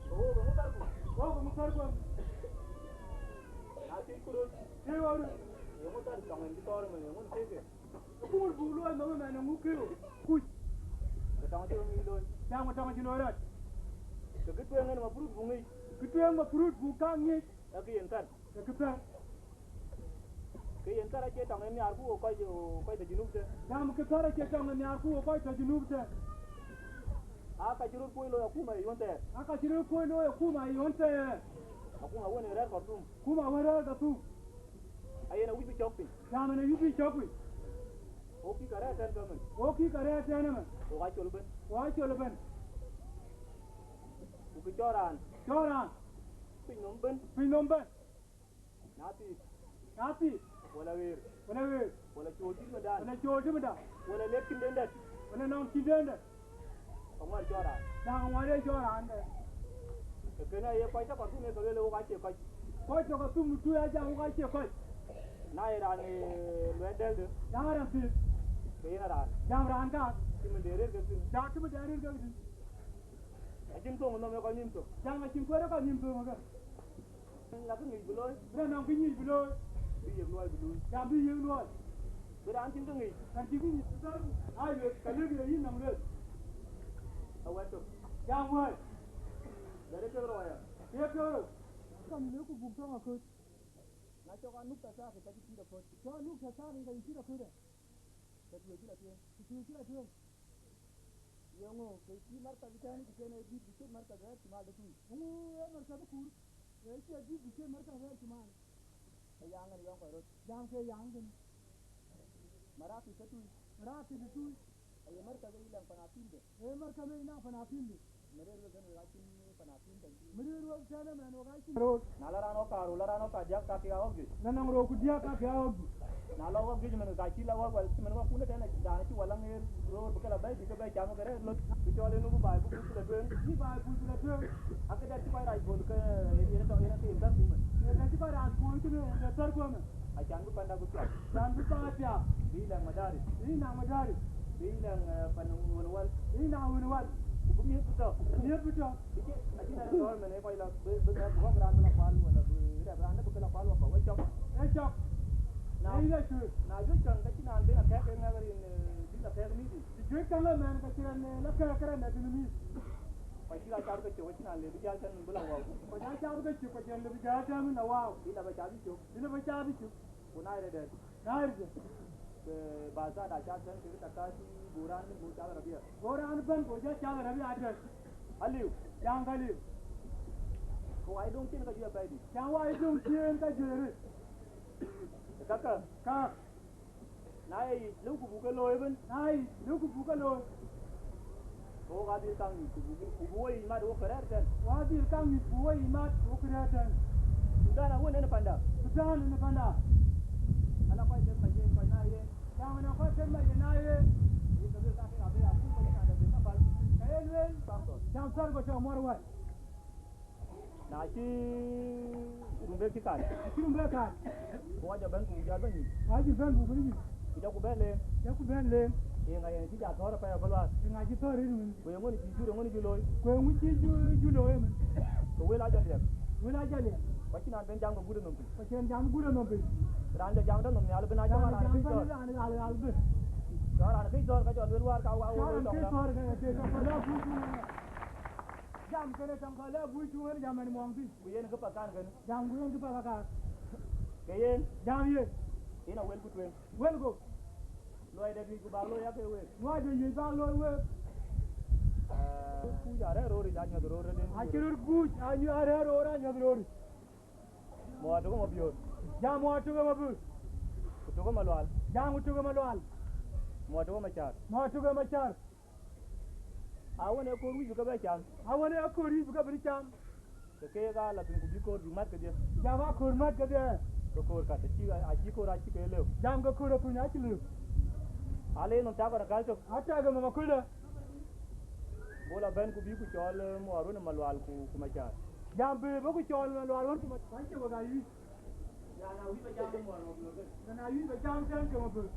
Ke wok, ke ŋö thärku? Wok, ke ŋö thärku? Na thiëcku röt. Thiëc wok röt. Yeŋö thär tɔŋ en cï thɔɔr ëmën, yeŋö thiëckë? Akumur buk luɔi nhom ëmën, eŋö kë kuc? Ke tɔŋ cï röt ŋic looi. Jam ke tɔŋ cï looi rɔt. Ke kë tueŋ en mafrut buk ŋic. Kë tueŋ mafrut buk kaŋ ŋic. Ee kë yen thär. Ee kë thär. Kë yen thär acie tɔŋ en nhiaar ku wok kɔc, kɔc tɔ̈ Junub tɛ̈. Jam kë thär acie tɔŋ en nhiaar ku wok kɔc tɔ̈ Junub tɛ̈. Aa ka cï röt kuöc looi akuma ë yön thɛɛr. Aa ka cï röt kuöc looi akuma ë yön thɛɛr. Akuma wën ë rɛ̈ɛ̈r Khartoum. Akuma wën rɛ̈ɛ̈r Khartoum. Ayen awïc bï cɔk piny. Jam en awïc bï cɔk piny. Wok kï ka rɛ̈ɛ̈r tɛ̈n ke mën. Wok kï ka rɛ̈ɛ̈r tɛ̈n ëmën. Wok aa col ëbën. Wok aa col ëbën. Ku kë cɔl raan. Cɔl raan. Piny nɔm ëbën. Piny nɔm ëbën. Na thiith. Na thiith. Wala ɣeer. Wala ɣeer. Wala cool cït mëdan. Wala cool cït mëdan. Wala lek cïn den dɛ̈t. Wala nɔŋ cïn den dɛ̈t. Aŋuɔt cɔl raan. Daŋ aŋuɔt ee cɔl raan dɛ̈. Ee kënë aye kɔc tɔ̈ Khartoum ee ke lueel wok acie kɔc. Kɔc tɔ̈ Khartoum tui aa jam wok acie kɔc. Na ye raan, eh, luɛɛl dɛ̈l dë. Daŋ raan thiith. Ke yen raan. Jam raan ka. Cï mën de rëër ke thïn. Daŋ cï mën de rëër ke thïn. Acïn thoŋ nɔm ee kɔc nïïm thök. Daŋ acïn kueer ee kɔc nïïm thök ëmën ke. Lakï ŋic bï looi. Bï raan nɔŋ kë nyic bï looi. Bï yiëk luɔi bï luui. Jam bï yiëk luɔi. Bï raan cïn kë ŋic. Raan cïn kë nyic bï thär. Aa lueel, ka lëk ye yïn nɔm lueel. Awɛ̈t tök. Jam wɛ̈ɛ̈t. Bɛ de kek rɔɔya. Kek kek rɔɔya. Kam lëk ku buk tɔŋ aköt. Na cɔk anuk tɔ thaak, ka cï cït aköt. Cɔk anuk tɔ thaak, ka cï cït aköt. Ka tueec cï la tueŋ. Ka tueec cï la tueŋ. Yeŋö ke cï markaz tɛ̈n, ku kën ee dït bï cït markaz rɛ̈ɛ̈r cï mal de tui? Eeŋö ee markaz kur? Ee cï dït bï cït markaz rɛ̈ɛ̈r cï mal? Ee yaŋ en yɔŋ kɔc röt. Jam ke yaŋ kënë. Marakib ke tui. Marakib ke tui. Aye markaz ee yï lɛŋ pan akimde. Ee markaz ee yï lɛŋ pan akimde. Më rëër wek ëmën wek acïn pan akimde. Më rëër wek tɛ̈n ëmën wek acïn röt. Na la raan ɣɔ̈k kaar, la raan ɣɔ̈k kaar diäk ka kek aa ɣɔ̈k juëc. Na nɔŋ röök ku diäk ka kek aa ɣɔ̈k juëc. Na la ɣɔ̈k juëc ëmën ka cï la ɣɔ̈k wɛl, cï mën ɣɔ̈k kun ëtɛ̈n, raan acï wal aŋeer röör bï ke la bɛ̈ɛ̈i bï ke bɛ̈ɛ̈i cam ke rɛ̈ɛ̈r loc. Bï cɔl en buk baai buk buk la tueŋ. Bï baai buk la tueŋ. Akë dɛ̈t cï kɔc rac puɔ̈l ke yen, yen ë tɔŋ, yen ë ke yen thär kumën. Yen dɛ̈t cï kɔc rac puɔ̈l kënë yen dɛ̈t thär kumën. Acan bï panda bï piath. Acan bï panda piath. Bï lɛŋ madaris. Bï lɛŋ madaris. Bï lɛŋ, eh, pan wën wal. Bï lɛŋ wën wal. Ku bï miëth bï tɔ̈. Miëth bï tɔ̈. Bï cï, acïn raan dɔ̈ɔ̈r mën ee kɔc la, bï, bï ŋɛk bï ɣɔ̈k raan bï la kual, wala bï rɛ̈p raan dë bï ke la kual wakɔ̈u, ë cɔk. Ë cɔk. Na, na yï la cuëër. Na juëc cɔn ka cïn raan ben akɛ̈k ke ŋɛk rin, eh, bï la kɛ̈k mïth yic. Të juëc käŋ ëmën ka cïn raan, eh, la kɛ̈k ke raan dë bï mïth. Kɔc cï raan cath ke cök, acïn raan le bï jäl tɛ̈n bï la wau. Kɔc aa cath ke cök, ka cïn le bï jäl tɛ̈n bï la wau. Bï la bä cath cök. Bï la bä cath cök. Ku na ye rɛ̈ɛ̈r dɛ̈t. Nairde. Ke ba thaada cath tɛ̈n kekë takasi, go raan ëbɛ̈n go cath arabia. Go raan ëbɛ̈n go jɔ cath arabia tɛ̈n. Aliu. Jam ka liu. Ku wai döŋ cin ka juëc apɛidït. Jam wai döŋ cin ka juëc arëët. Kakë. Ka. Na ye yic, lëu ku buk ke looi ëbën. Na ye yic, lëu ku buk ke looi. Ke wok adhil kaŋ nyuc, ku buk, ku buk wo yic mat, wok ke rɛ̈ɛ̈r tɛ̈n. Wok adhil kaŋ nyuc, ku wo yic mat, wok ke rɛ̈ɛ̈r tɛ̈n. Thudan awën en panda. Thudan en panda. Ala kɔc ket mac yen, kɔc na yen. Jam na kɔc ket mac yen na yen. Yen ke lueel ka kek abï ya kum kɔc na dɛ ben na pal. Ka ye lueel. Jam thär kɔc tɔ̈ muɔr wai. Na cï Rumbek cï kat. Cï Rumbek kat. Ku wacä bɛ̈n ku jal bɛ̈n nyuc. Wacä bɛ̈n ku bɛ̈n nyuc. Ku jɔku bɛ̈n leŋ. Jɔku bɛ̈n leŋ. Yeŋa yen cï jal thɔ̈ɔ̈r apɛi abä luaar. Yeŋa cï thɔ̈ɔ̈r rin mën. Ku yeŋö cï jur, yeŋö cï looi. Ku yeŋö cï ju-, ju looi mën. Ku wël ajɔ liɛp. Wël ajɔ liɛp. Ku acïn raan ben jam ke guut ë nɔm piny. Ku acïn jam guut ë nɔm piny. Raan jɔ jam tɔ nɔm nhial ëbën, acï raan këc thɔ̈ɔ̈r. Raan jɔ jam tɔ nɔm nhial ëbën. Jɔ raan këc thɔ̈ɔ̈r ka jɔ luel wäär ka wa, wa, wa, këc thɔ̈ɔ̈r ka, ka, ka, ka, ka, jam kënë tɔŋ ka lɛ buc tuŋ ɣɛn jam ɛn muɔŋ thïn. Ku yen kë path kan kënë. Jam ku yen kë path kan. Ke yen. Jam yen. Yen a wël ku tueŋ. Wël ku. Luɔi dɛ̈t wiëc ku bak looi ya ke week. Luɔi dɛ̈t wiëc bak looi week. Eh, kuc arɛ̈ɛ̈r roor yic, anyuäth roor rëëden. Acï röt kuc, anyu-, arɛ̈ɛ̈r roor, anyuäth roor yic. Mɔ̈ɔ̈r tök ë Mabiöör. Jam wä tök ë Maböör. Ku tök ë Malual. Jam ku tök ë Malual. Muɔ tök ë Macär. Muɔ tök ë Macär. Awën ë koor wïc bï ke bɛ cam. Awën ë koor wïc bï ke bï cam. Ke keek aa la thïn ku bï koor bï mät kedhie. Jam aa koor mät kedhie. Ke koor kat acï, acï koor acï ke lëu. Jam ke koor apuny acï lëu. Ale nɔm tak kɔn akäl tök. Atak ë mama kulë. Go la bɛ̈n ku bï ku cɔɔl, eh, muɔɔr wën ë Malual ku, ku Macär. Jam bï bï ku cɔɔl Malual wën ku Macär. Wany cï wek aa yï. Raan awïc ba jam ë muɔɔr Maböör. Raan awïc ba jam tɛ̈n ke Maböör.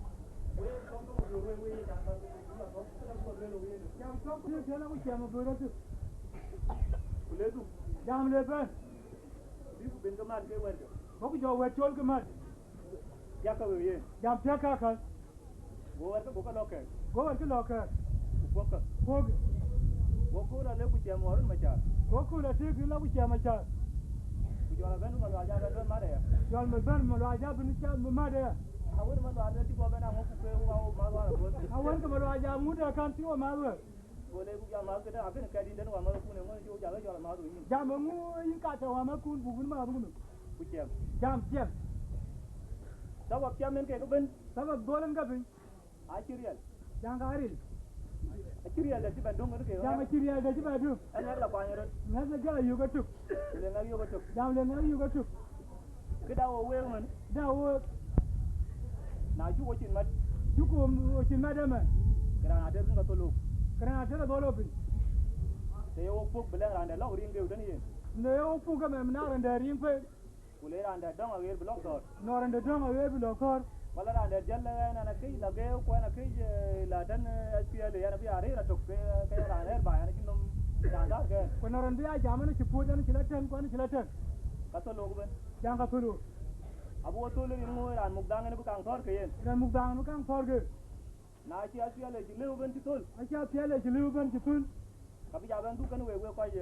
Wek tɔ̈ ke Maböör, wek, wek, jam tɔ̈ ke Maböör, wek, wek. Jam tɔ̈ ke Maböör, wek, wek. Jam tɔ̈ ke Maböör atök. Ku le dhuk. Jam le bɛ̈n. Bï ku ben ke mat ke wɛ̈ɛ̈tkë. Bä ku jɔ wɛ̈ɛ̈t col ke mat. Piäk ka wek yen. Jam piäk ka ka. Go wɛ̈ɛ̈tkë, go ke lɔ kɛ̈ɛ̈k. Go wɛ̈ɛ̈tkë lɔ kɛ̈ɛ̈k. Ku puɔ̈kkë. Puɔ̈kkë. Go koor ale ku ciɛm muɔɔr wën Macär. Go koor atik la ku ciɛm Macär. Ku jɔl abɛ̈n Malual jɔ abɛ̈n bɛ̈n mat aya. Jɔl mɛt bɛ̈n Malual jɔ abɛ̈n cä mat aya. Awën Malual cï guɔ bɛ̈n aŋö ku ke wä wä Malual apuɔ̈th. Awën ke Malual jɔ aŋut ë kän cï wä mat wek. Go le buk jam mal këdë, akënë kɛt yïn tënë wä mal kun, eŋö cï wä jal jɔl mal yïn? Jam eŋö yïn ka tɔ wä mal kun buk wën mal kun? Ku ciɛm. Jam ciɛm. Sabab ciɛm en kek ëbën. Sabab dhol en ka piny. Acï riɛl. Jam ka ril. Acï riɛl dɛ cï bɛ döŋ en kek. Jam acï riɛl dɛ cï bɛ döŋ. Ɛn ŋɛk la kuany röt. Ŋɛk la jɔl ayök atök. Le ŋɛk yök atök. Jam le ŋɛk yök atök. Këda wo week mën. Da wo. Na cuk wo cin mat. Cuk wo cin mat ëmën. Ke raan ater kën ka thol wok. Ke raan ater ka thol wok piny. Të ye wok puɔ̈k bï lɛ̈ŋ raan dɛ lɔ̈k riŋ keu tënë yen. Në ye wok puɔ̈k ëmën na raan dɛ riŋ pek. Ku le raan dɛ dɔ̈ŋ aɣeer bï lɔ̈k thɔ̈ɔ̈r. Nɔn raan dɛ dɔ̈ŋ aɣeer bï lɔ̈k thɔ̈ɔ̈r. Wala raan dɛ jäl lɛ̈k ɛn, ɛn akëc la geeu ku ɛn akëc, eh, la tën, eh, S P L A, ɛn abï a rëër atök ke, ke raan rɛ̈ɛ̈r baai, ɛn acï nɔm raan däär ke ɛn. Ku nɔn raan bï a jam ɛn acï puɔ̈c, ɛn acï la tën ku ɛn acï la tën. Ka thol wok ëbën. Jam ka thol wok. Abï wo thol rin ŋö raan muk dhaŋ en bï kaŋ thɔ̈ɔ̈r ke yen. Raan muk dhaŋ en bï kaŋ thɔ̈ɔ̈r ke. Na cï apiɛl ë cï lëu ëbën cï thöl. Acï apiɛl ë cï lëu ëbën cï thöl. Ka bï ja bɛn dhuk kënë wek, wek kɔc, eh,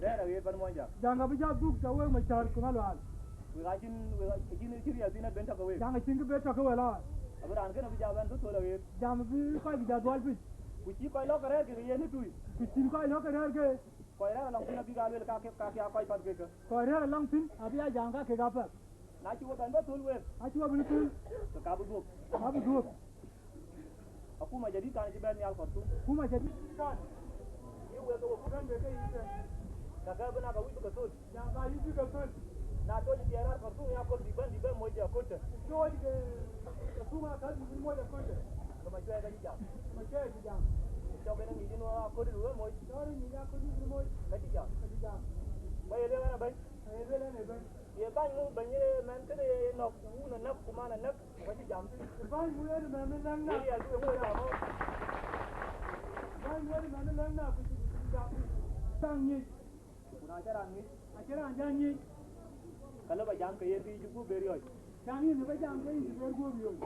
rɛ̈ɛ̈r aɣeer pan muɔnyjäŋ. Jaŋ ka bï ja dhuk tɔ wek Macär ku Malual. Wek acïn, wek acïn cï riɛl thïn abën tɔ ke wek. Jaŋ acïn kë bë tɔ ke wek la. Abï raan kënë bï ja bɛn dhuk thöl aɣeer. Jaŋ bï kɔc bï ja dhuɔl piny. Ku cï kɔc lɔ̈k ke rɛ̈ɛ̈r kek yen ë tui. Ku cïn kɔc lɔ̈k ke rɛ̈ɛ̈r ke. Kɔc rɛ̈ɛ̈r alɔŋ thïn abïk aa luel ka kek, ka kek aa kɔc path kek ke. Kɔc rɛ̈ɛ̈r alɔŋ thïn abï a jaŋ ka kek aa path. Na cï wo bɛn bä thöl wek. Acï wo bï thöl. Ke ka bï dhuök. Ka bï dhuök. Akuma jadid kan cï bɛ̈n nhial Khartoum. Akuma jadid kan. Yï wek ke we kuc bɛ̈n bë ke yï tɛ̈n. Ka kë bï na ka wïc bï ke thöl. Jaŋ ka yï bï ke thöl. Na tooc dhiɛɛr rɛ̈ɛ̈r Khartoum ya köl bï bɛ̈n, bï bɛ̈n moc de aköl tɛ̈. Tooc ke Khartoum a ka bï moc aköl tɛ̈. Ke ma cuɛɛi ka cï jam. Ma cuɛɛi cï jam. Cɔk en ŋic en aköl du bï moc. Cɔk en ŋic aköl du bï moc. Ka cï jam. Ka cï jam. Ba ye lueel ɛn abɛ̈ny. Ba ye lueel ɛn abɛ̈ny. Ye bäny ŋö bɛ̈ny ye mɛn kënë ye nɔ̈k, ku wun anäk, ku man anäk, ku ka cï jam thïn. Bäny wël mɛn ë lɛ̈ŋ na. Ye riɛl du eŋö jam ɣöö. Bäny wël mɛn ë lɛ̈ŋ na, ku cï, ku cï jam thïn. Thaŋ ŋic. Ku na cï raan ŋic. Acï raan cä ŋic. Ka lë ba jam ke yen kë yï cï guöp ber riɔ̈c. Jam yïn lë ba jam ke yïn cï ber guöp riɔ̈c.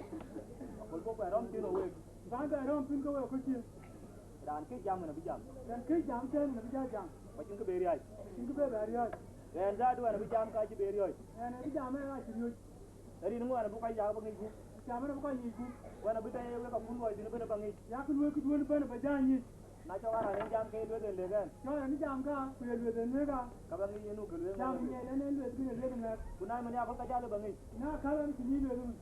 Aköl bɔ̈ kuɛɛr rɔ̈m thïn ë wek. Bäny bɛ rɔ̈m thïn ke wek aköl cï. Raan kë jam ɣɛn abï jam. Raan kë jam tɛ̈n ɣɛn abï jal jam. Ku acïn kë ber riɔ̈c. Acïn kë ber bɛ riɔ̈c. Ɣɛn dhadu ɣɛn abï jam ka cï ber riɔ̈c. Ɣɛn abï jam ë ka cï riɔ̈c. Rin ŋuan abï kɔc yak bä ŋic gup. Jam ënë bï kɔc ŋic gup. Wën abï tɛ̈ ye wek akun luɔi thïn ëbën aba ŋic. Yak luɔi këduön ëbën aba jal ŋic. Na cɔk a raan en jam ke lueth en lek ɛn. Cɔk raan ë jam ka, ku ye lueth en lek a. Ka ba ŋic en nu ke lueth. Jam ŋic en en lueth bï lueth ŋɛk. Ku na mën ya bä ka jal ë ba ŋic. Na ka raan cï ŋic lueth ŋic.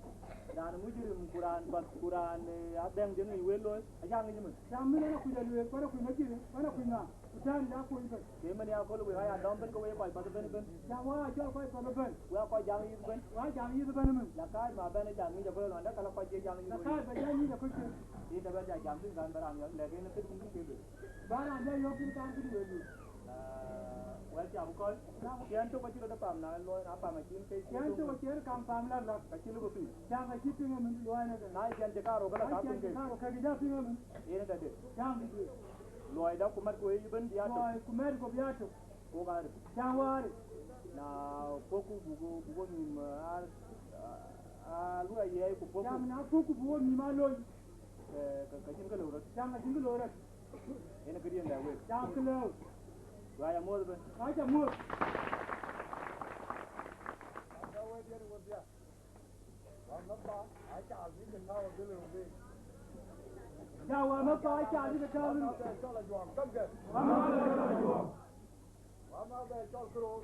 Raan mujirim ku raan path ku raan, eh, adhɛŋ jël ŋic wël looi, acä ŋic ëmën. Jam mën en akuc alueth, kuan akuc mujirim, kuan akuc ŋa. Ku tɛ̈n ya kuc bën. Ke mën ya köl wek aya dɔm bën ke wek kɔc path bën bën. Jam wa acɔl kɔc path bën. Wek kɔc jam yith bën. Wa jam yith bën mën. La kääc ma bɛn jam ŋic aköl luɔnda ka la kɔc je jam yith. La kääc ba jam ŋic aköl cï. Yïn tɛ bɛn ja jam thïn kan ba raan yɔn lɛk en thïn kun kun ke bën. Ba raan ja yɔk thïn kan kun wek. Ah, wɛl cam kɔc. Ciɛn tök acï rɔt pam na luɔi na pam acïn ke. Ciɛn tök acï rɔt kam pam lak lak. Ka cï luk piny. Jam acï piŋ mën luɔi në ke. Na ciɛn cï kaarou ke la ka piŋ ke. Ciɛn cï kaarou ke ja piŋ mën. Yen tɛ̈de. Jam dï. Luɔi da ku mat ku ye bën bï ya tök. Luɔi ku mat ku bï ya tök. Ku ka rip. Jam wa rip. Na puɔ̈kku buk, buk wo nhïïm, ah, ah, luɔi ayiɛɛi ku puɔ̈kku. Jam na puɔ̈kku buk wo nhïïm a loi. Ke, ke, ke cïn kë lëu röt. Jam acïn kë lëu röt. Yen këriëëc lɛ̈k wek. Jam kë lëu. Ku aya muɔ̈th ëbën. Ku aca muɔ̈th. Ja wä mɛ pa ca bï ke tääu. Wä mɛ pa ca bï ke tääu. Wä mɛ pa ca bï ke tääu.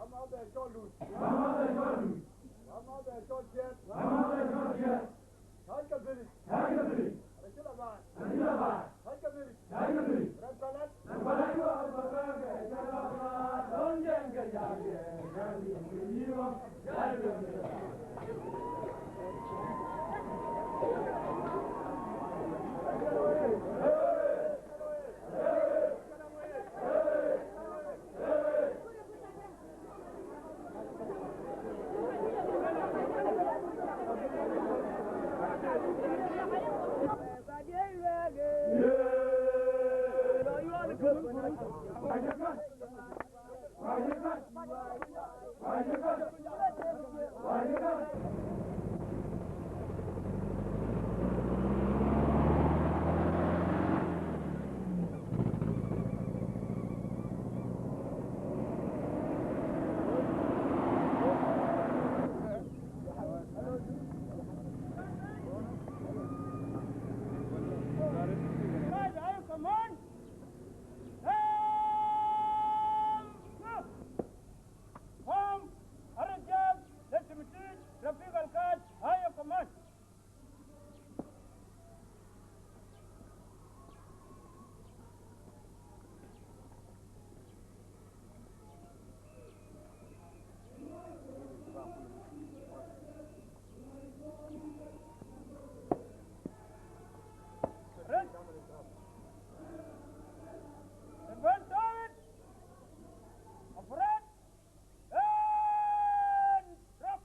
Wämäth ë cɔl Dut. Wämäth ë cɔl Dut. Wämäth ë cɔl Ciɛɛt. Wämäth ë cɔl Ciɛɛt. Tackë Bili. Tackë Bili. Racï la baai. Racï la baai. Tackë Bili. Tackë Bili. Rɛ̈t Palat. Rɛ̈t Palat. Guys, are you command? Come! Come! Arajat, let him teach, Rafiq Al-Kaj, higher command. Red. Advance forward. Operate. And drop.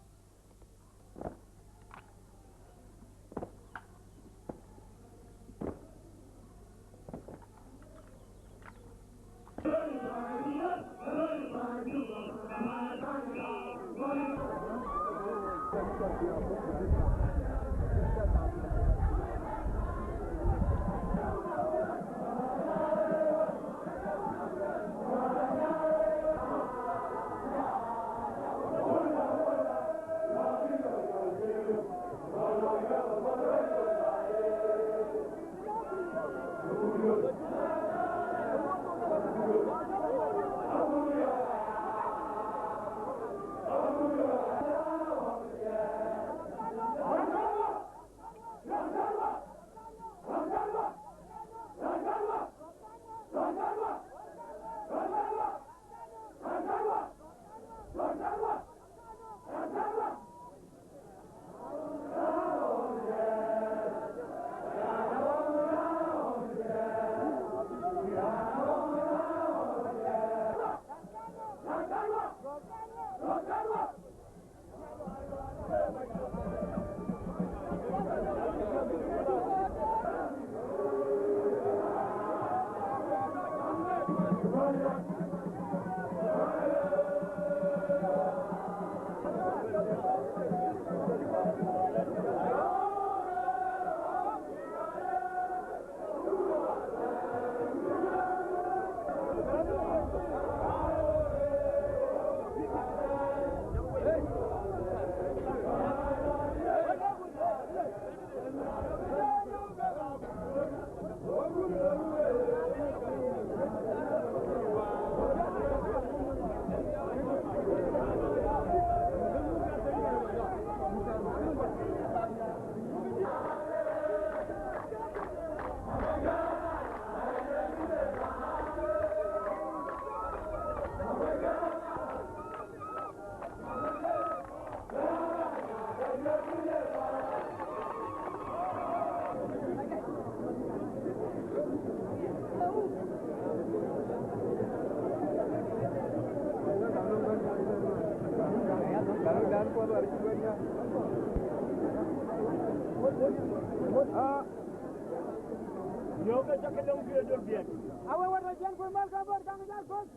Yöök ke cä ke döŋ juëc döl biɛt. Awe wä rɔt jiɛn kuëë mal ka bɔt kaŋ jal köth.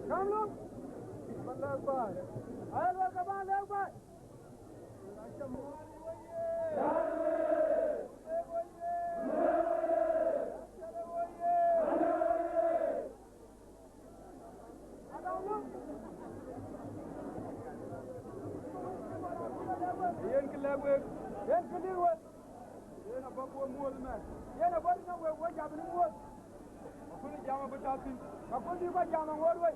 Kam luk. Ba lɛ̈k baai. Ayɛ luɔr ke ba lɛ̈k baai. Yen kë lëk wek, yen kë lëk wek, yen abɔ̈ ku muɔ̈th ëmɛn, yen abɔ̈ tënë wek, wek jam në muɔ̈th. Akun jam abï tɔ̈ thïn, akun bï kɔc jam aŋoot wei.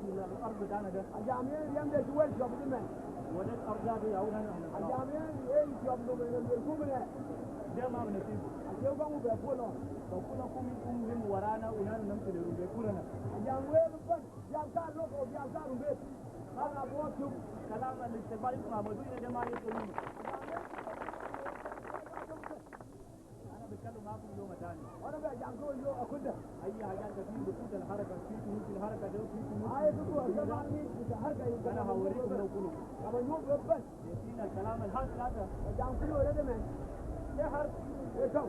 في الأرض بتاعنا ده. Ajam yen riɛmde cï wël cɔp cï mɛn. وده الأرض ده يا أولاد. Ajam yen ë cɔp luk ë luel kum ënë. ده ما بنسيبه. Acie kɔŋ bɛ puɔ̈l ɣɔn. فكلكم منكم من ورانا ونحن نمشي لربيت كلنا. Ajam wël bɛ̈n, biäk ka lok, biäk ka rumbet. Bäk a buɔɔth cök. كلام الاستقبال اسمه مدينة ده ما يسوي. Ajam yen أنا بتكلم معاكم يوم تاني. Ɣɔn abɛ jam ke we yök akutda. أي حاجة أنت فيه بفوت الحركة، في تموت الحركة ده، في تموت. Ai kë ku ë jam amic ku ca harka yï. أنا هوريكم لو كلكم. Ka ba nyuɔ̈th wek bɛ̈n. شايفين الكلام الحاصل هذا؟ Ba jam kë looi rɔt ëmën. ده حرب. Ee tɔŋ.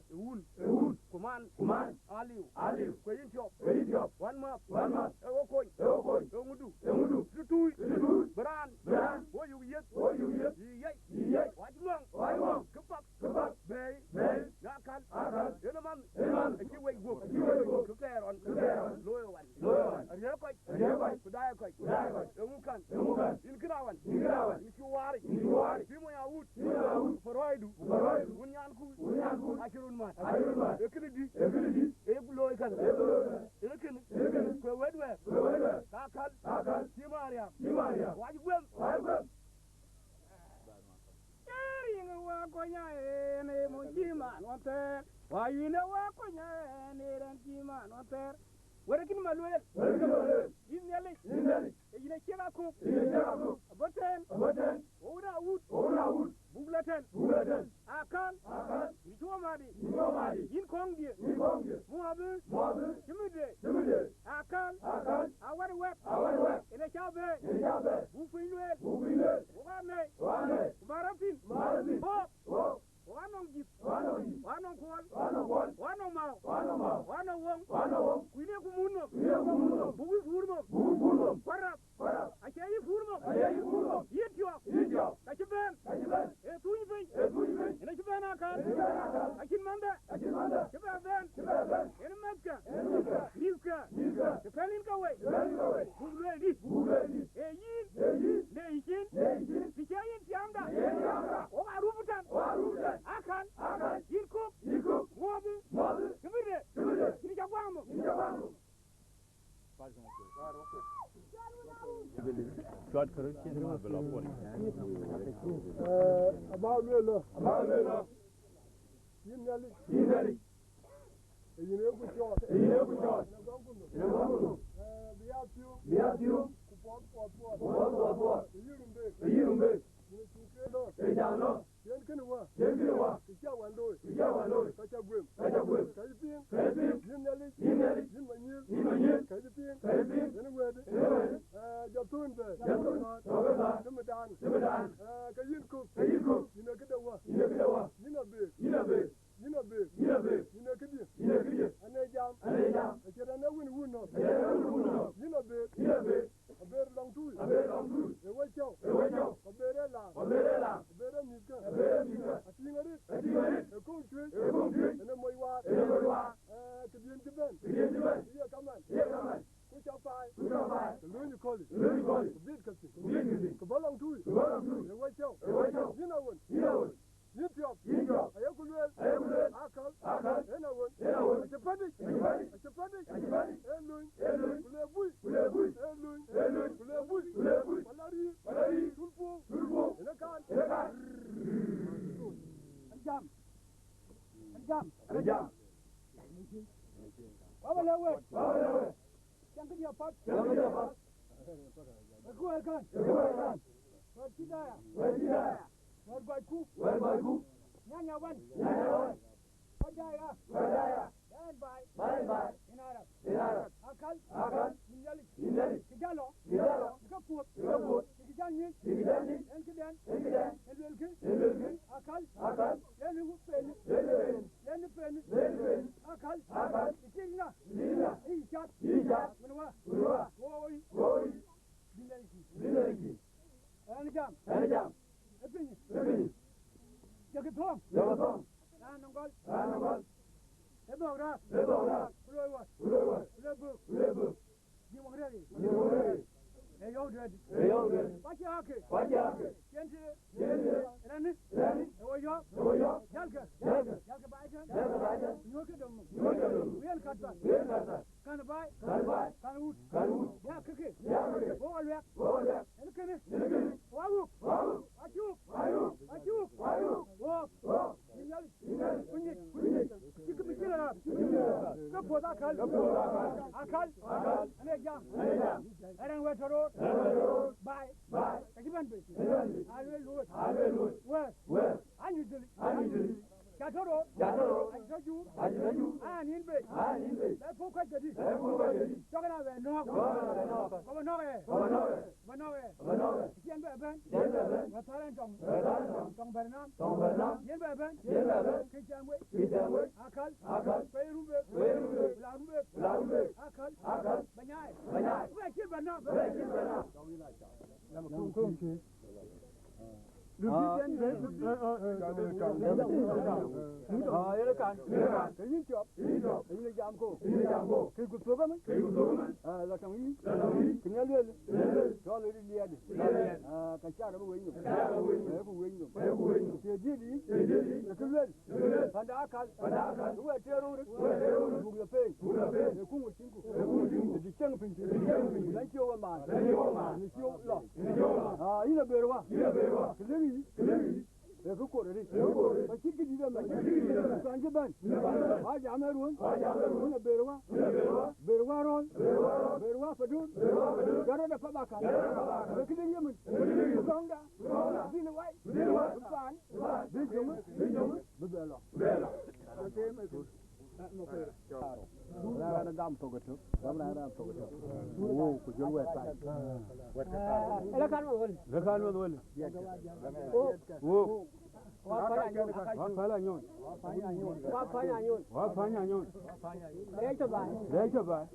Ë wun. Ë wun. Ku man. Ku man. Aliu. Aliu. Ku yïn tiɔp. Ku yïn tiɔp. Wän mäth. Wän mäth. Ee wo kony. Ee wo kony. Ee ŋudu. Ee ŋudu. Tutuui. Tutuui. Bï raan. Bï raan. Wo yuk yiëth. Wo yuk yiëth. Yï yɛc. Yï yɛc. Wac ŋɔŋ. Wac ŋɔŋ. Kë path. Kë path. Bɛ̈ɛ̈i. Bɛ̈ɛ̈i. Akal. Akal. Yen man. Yen man. Acï wec guɔ̈p. Acï wec guɔ̈p. Kë kɛɛr ɣɔn. Kë kɛɛr ɣɔn. Looi ɣɔn. Looi ɣɔn. Ariëk kɔc. Ariëk kɔc. Ku daai kɔc. Ku daai kɔc. Eeŋu kän. Eeŋu kän. Yïn kën awan. Yïn kën awan. Yïn cï waaric. Yïn cï waaric. Cï mony awut. Cï mony awut. Ku rɔ̈ɔ̈idu. Ku rɔ̈ɔ̈idu. Wun nyankun. Wun nyankun. Acï run Ku le wɛ̈t luɛɛl. Ka Akal. Ka Akal. Cï Mariam. Cï Mariam. Wac guëm. Wac guëm. Ee riŋ wä kony aa en, ee mony cï man ɣɔn thɛɛr. Wä yïn ë wä kony aa en, ee rɛn cï man ɣɔn thɛɛr. Wërë kïn ma lueel. Wërë kïn ma lueel. Yïn Nhialic. Yïn Nhialic. Ee yïn aciëk akök. Ee yïn aciëk akök. Abɔ̈ tɛ̈n. Abɔ̈ tɛ̈n. Wä wun awut. Wä wun awut. Buk la tɛ̈n. Buk la tɛ̈n. Akal. Akal. Yïn cï wä maat yic. Yïn cï wä maat yic. Yïn kɔŋdiɛ̈. Yïn kɔŋdiɛ̈. Muɔ̈ɔ̈th. Muɔ̈ɔ̈th. Cïmënde. Cïmënde. Akal. Akal. Awär wɛ̈t. Awär wɛ̈t. Yen acä bɛ̈ɛ̈i. Yen acä bɛ̈ɛ̈i. Buk piny lueel. Buk piny lueel. Wok aa nɛ̈i. Wok aa nɛ̈i. Ku bä rɔt thïn. Ku bä rɔt thïn. Wok. Wok. Wok aa nɔŋ jïth. Wok aa nɔŋ jïth. Wok aa nɔŋ kuɔl. Wok aa nɔŋ kuɔl. Wok aa nɔŋ määu. Wok aa nɔŋ määu. Wok aa nɔŋ wok. Wok aa nɔŋ wok. Ku yïn ee ku mut nhom. Ku yïn ee ku mut nhom. Buk yï puur nhom. Buk yï puur nhom. Kuat rap. Kuat rap. Acie yï puur nhom. Acie yï puur nhom. Yïn tiɔp. Yïn tiɔp. Ka cï bɛ̈n. Ka cï bɛ̈n. Ee thuny piny. Ee thuny piny. Yen acï bɛ̈n Akal. Yen acï bɛ̈n Akal. Acïn manhde. Acïn manhde. Cï bɛ bɛ̈n. Cï bɛ bɛ̈n. Yen mɛ̈thkë. Yen mɛ̈thkë. Mïthkë. Mïthkë. Të pɛ̈l yïn ke wei. Të pɛ̈l yïn ke wei. Buk lueel dï. Buk lueel dï. Ee yïn. Ee yïn. Në yïcin. Në yïcin. Të cï yïn tiamda. Të cï yïn tiamda. Wok aa rup tɛ̈n. Wok aa rup tɛ̈n. Akal. Akal. Yïn kök. Yïn kök. Muɔ̈ɔ̈th. Muɔ̈ɔ̈th. Cïmënde. Cïmënde. Yïn cä guaŋ nhom. Yïn cä guaŋ nhom. Cuat kërë cïn rïŋ abï lɔ puɔl. Aba lueel lɔ. Aba lueel lɔ. Yïn Nhialic. Yïn Nhialic. Ee yïn ee ku cɔɔl. Ee yïn ee ku cɔɔl. Yïn ee guaŋ ku nhom. Yïn ee guaŋ ku nhom. Bï ya thiöök. Bï ya thiöök. Ku puɔth puɔth puɔth. Ku puɔth puɔth puɔth. Ee yïn rum beek. Ee yïn rum beek. Yïn acuk ke lɔ. Ee cä lɔ. Yen kënë wä. Yen kënë wä. Kë cä wän looi. Kë cä wän looi. Ka cä guëm. Ka cä guëm. Ka cï piŋ. Ka cï piŋ. Yïn Nhialic. Yïn Nhialic. Yïn Manyiëër. Yïn Manyiëër. Ka cï piŋ. Ka cï piŋ. Yen wɛ̈ɛ̈t. Yen wɛ̈ɛ̈t. Ee, jɔ thön bɛ̈ɛ̈i. Jɔ thön bɛ̈ɛ̈i. Tɔ̈ ke thäär. Tɔ̈ ke thäär. Cïmëndan. Cïmëndan. Ee, ke yïn kök. Ke yïn kök. Yïn ee këde wä. Yïn ee këde wä. Yïn abëëk. Yïn abëëk. Yïn abëëk. Yïn ee këdiɛ̈. Yïn ee këdiɛ̈. Anë jam. Anë jam. Acït rɛ̈n ee wun wun nɔ̈k. Acït rɛ̈n ee wun wun nɔ̈k. Yïn abëëk. Yïn abëëk. Aber lɔŋtui. Aber lɔŋtui. Ee wecɔ̈u. Ee wecɔ̈u. Aber ee laŋ. Aber ee laŋ. Aber ee mïthkë. Aber ee mïthkë. Atïŋ arëët. Atïŋ arëët. Ee köŋ cuëëc. Ee köŋ cuëëc. Ënë moc waar. Ënë moc waar. Ee, këdiɛ̈n cï bɛ̈n. Këdiɛ̈n cï bɛ̈n. Ye kaman. Ye kaman. Ku cä paai. Ku cä paai. Të lööny ë kööl. Të lööny ë kööl. Ku bït käthïn. Ku bït käthïn. Ku bä lɔŋtui. Ku bä lɔŋtui. Ee wecɔ̈u. Ee wecɔ̈u. Yïn awën. Yïn awën. Yïn tiɔp. Yïn tiɔp. Ayeku lueel. Ayeku lueel. Akal. Akal. Yen awën. Yen awën. Acï pädic. Acï pädic. Acï pädic. Acï pädic. Ee lööny. Ee lööny. Ku le buc. Ku le buc. Ee lööny. Ee lööny. Ku le buc. Ku le buc. Wala riir. Wala riir. Tul puɔ̈u. Tul puɔ̈u. Yen ë kan. Yen ë kan. An jam. An jam. An jam. Baba le wek. Baba le wek. Cäŋ këdiɛ̈ apath. Cäŋ këdiɛ̈ apath. Ee ku wɛ̈ɛ̈r kan. Ee ku wɛ̈ɛ̈r kan. Wɛ̈ɛ̈r cï daya. Wɛ̈ɛ̈r cï daya. Wɛ̈ɛ̈r guacku. Wɛ̈ɛ̈r guacku. Nyanya wan. Nyanya wan. Wɛ̈ɛ̈r daya. Wɛ̈ɛ̈r daya. Baai baai. Baai baai. Yen Arab. Yen Arab. Akal. Akal. Yïn Nhialic. Yïn Nhialic. Kë jal lɔ. Kë jal lɔ. Kë puɔ̈th. Kë puɔ̈th. Kë jal nyic. Kë jal nyic. Yen këdɛ̈n. Yen këdɛ̈n. Yen luelkë. Yen luelkë. Akal. Akal. Yen ë pɛ̈n. Yen ë pɛ̈n. Yen ë pɛ̈n. Yen ë pɛ̈n. Akal. Akal. Ë tiëc na. Ë tiëc na. Ë yï cath. Ë yï cath. Wën wä. Wën wä. Woi. Woi. Bï Nhialic. Bï Nhialic. Ɣɛn jam. Ɣɛn jam. Ë piny. Ë piny. Jɔkï thɔ̈ɔ̈ŋ. Jɔkï thɔ̈ɔ̈ŋ. Raan nɔŋ gɔl. Raan nɔŋ gɔl. Ë dhɔ̈k raak. Ë dhɔ̈k raak. Ku loi wä. Ku loi wä. Ku le bök. Ku le bök. Bï wok rɛ̈ɛ̈r. Bï wok rɛ̈ɛ̈r. Ee yɔ̈u duëët. Ee yɔ̈u duëët. Ku acï ake. Ku acï ake. Cien tëde. Cien tëde. Rani. Rani. Ee wo yɔ̈ɔ̈k. Ee wo yɔ̈ɔ̈k. Jalkë. Jalkë. Jalkë baai tɛ̈n. Jalkë baai tɛ̈n. Nyuɔ̈thkë dom. Nyuɔ̈thkë dom. Ku yen kat thar. Ku yen kat thar. Kan baai. Kan baai. Kan wut. Kan wut. Bï ya këkë. Bï ya këkë. Wok aluɛk. Wok aluɛk. Yen kënë. Yen kënë. Wok awuk. Wok awuk. Acuk. Wok ayuk. Acuk. Wok ayuk. Wok. Wok. Yïn Nhialic. Yïn Nhialic. Ku nyic. Ku nyic. Cïkï bï cïn rap. Cïkï bï cïn rap. Ke puɔ̈th Akal. Ke puɔ̈th Akal. Akal. Akal. Ane jam. Ane jam. Ë rɛ̈n wɛ̈t tɔ̈ röör. Ë rɛ̈n wɛ̈t tɔ̈ röör. Baai. Baai. Ka cï bɛ̈n bei. Ka cï bɛ̈n bei. Aa lueel luööt. Wɛ̈ɛ̈r. Wɛ̈ɛ̈r. Anyuc dhil. Anyuc dhil. Ca tɔ̈ röör. Ca tɔ̈ röör. Acï tɔ̈ juur. Acï tɔ̈ juur. Aa nin bei. Aa nin bei. Bɛ puɔ̈u kɔc kedï. Bɛ puɔ̈u kɔc kedï. Cɔk na bɛ nɔ̈k. Cɔk na bɛ nɔ̈k. Kɔc bɛ nɔ̈k ë. Kɔc bɛ nɔ̈k ë. Bɛ nɔ̈k ë. Bɛ nɔ̈k ë. Cïn bɛ bɛ̈n. Cïn bɛ bɛ̈n. Wɛ̈t thar ɛn tɔŋ. Wɛ̈t thar ɛn tɔŋ. Tɔŋ bɛ̈n nam. Tɔŋ bɛ̈n nam. Cïn bɛ bɛ̈n. Cïn bɛ bɛ̈n. Kë cam wei. Kë cam wei. Akal. Akal. Ku ye rum bek. Ku ye rum bek. Ku la rum bek. Ku la rum bek. Akal. Akal. Bɛ nyaai. Bɛ nyaai. Ku bɛ cïn bɛ̈n nam. Ku bɛ cïn bɛ̈n nam. Aa, yen kan. Ke yïn tiɔp. Ke yïn jam ko. Ke ku thok ëmën. Aa, la tɔŋ yïn. Ke ŋiɛc lueel. Cɔl ë liɛɛt. Aa, ka car bï wec nhom. Ee ku wec nhom. Ke diëëth yïn. Ee kë lueel. Panda Akal. Ku wɛ̈ɛ̈t tëë röŋ röt. Buk la pei. Ee kuŋ wec cïn ku. Ee dï cieŋ Lɛ̈ŋ cï wek maan. Në cï wek lɔ. Aa, yïn abëër wa. Kë lëk yï. Ee kë kor arëët. Ku cït këdït ëmën. Kuan cï bɛ̈n. Wa jam ë ruɔ̈n. Yïn abëër wa. Bëër wa röl. Bëër wa padun. Jɔt rɔt ë pap akäl. Ee kë lëk yemën. Kɔ̈ŋda. Bï në wai. Bï paan. Bï jöŋë. Bï bɛ lɔ. Raan gam thok ëtök, gam raan, raan thok ëtök. Wo, ku jɔl wɛ̈t pany. Ëlë kan wël. Ëlë kan wël. Wo. Wo. Wa pala nyon. Wa pala nyon. Wa pala nyon. Wa pala nyon. Rɛc tɔ baai. Rɛc tɔ baai.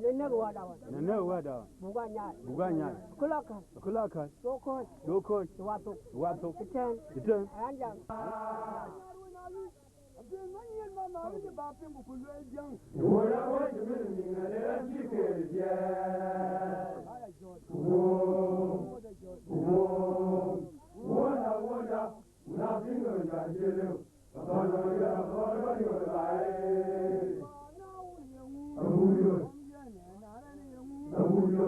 Në nɛ̈k wä dawan. Në nɛ̈k wä dawan. Buk a nyaai. Buk a nyaai. Ku la kan. Ku la kan. Do kɔc. Do kɔc. Wa thok. Wa thok. Ëtɛ̈ɛ̈n. Ëtɛ̈ɛ̈n. Raan jam. Abï ŋäny yen mama wïc ba piŋ ku lueel diäŋ. Wala wala jumil ni ŋa le ran ji ke dia. Aya jot. Wo. Wo. Wo na wo da. Na piŋ ŋa ja je le. Ba na ya ba ba yo ba. Abuyo. Abuyo. Abuyo.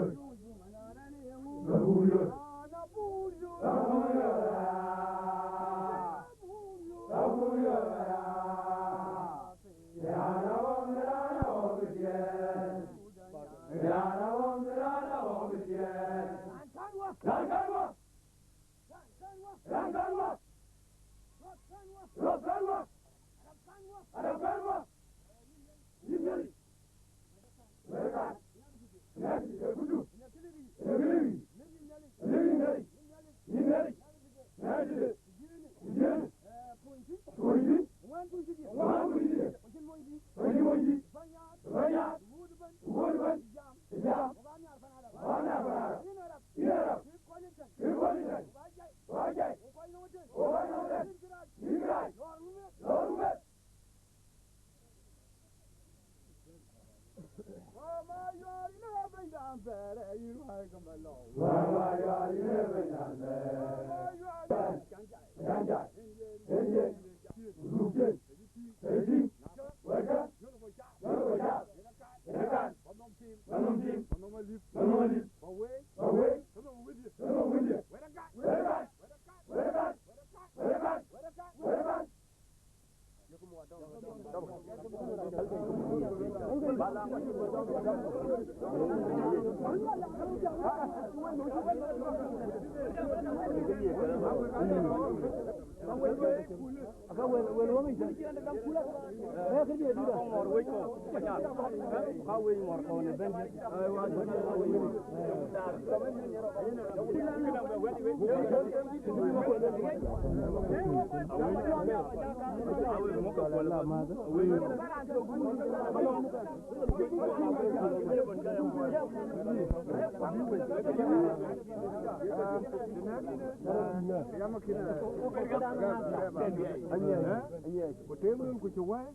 Ku tem nun ku cï wɛ̈ɛ̈i,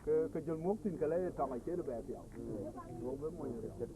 ke, ke jɔl muɔ̈k thïn, ke lɔ ye tɔŋ acïn bɛ piɔ̈u. Duɔ̈k bï mony röt.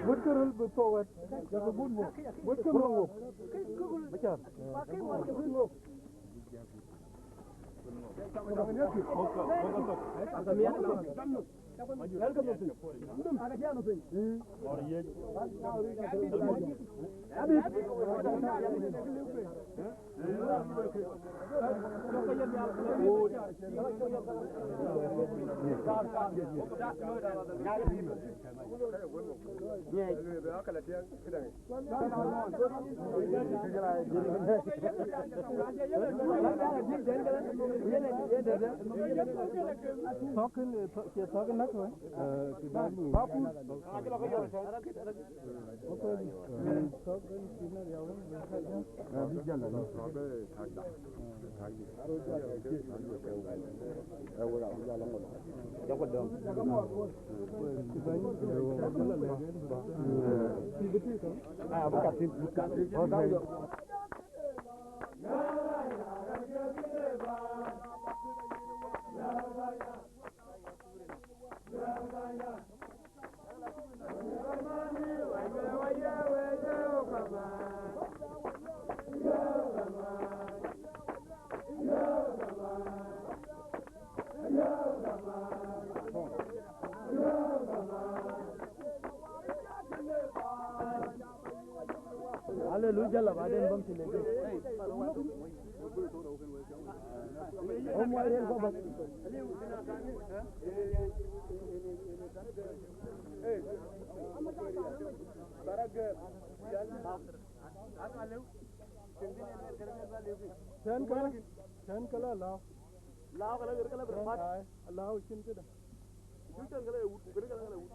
Wut kë röl bï thou wɛ̈t, jakë gut muk. Wut kë röl muk. Macär. Thɔ̈k kën, eh, thɔ̈k, cie thɔ̈k kën näk wei? Eh, kë bä luui. Thɔ̈k kën. Thɔ̈k kën cïn riäu wën. Haleluya, la baden bam tine. Hom wa yen ko ba. Tɛ̈n kala, tɛ̈n kala lääu. Lääu kala, kala, kala, kala, lääu cïn këdë. Cïn tɛ̈n kala wut, kala, kala, kala wut.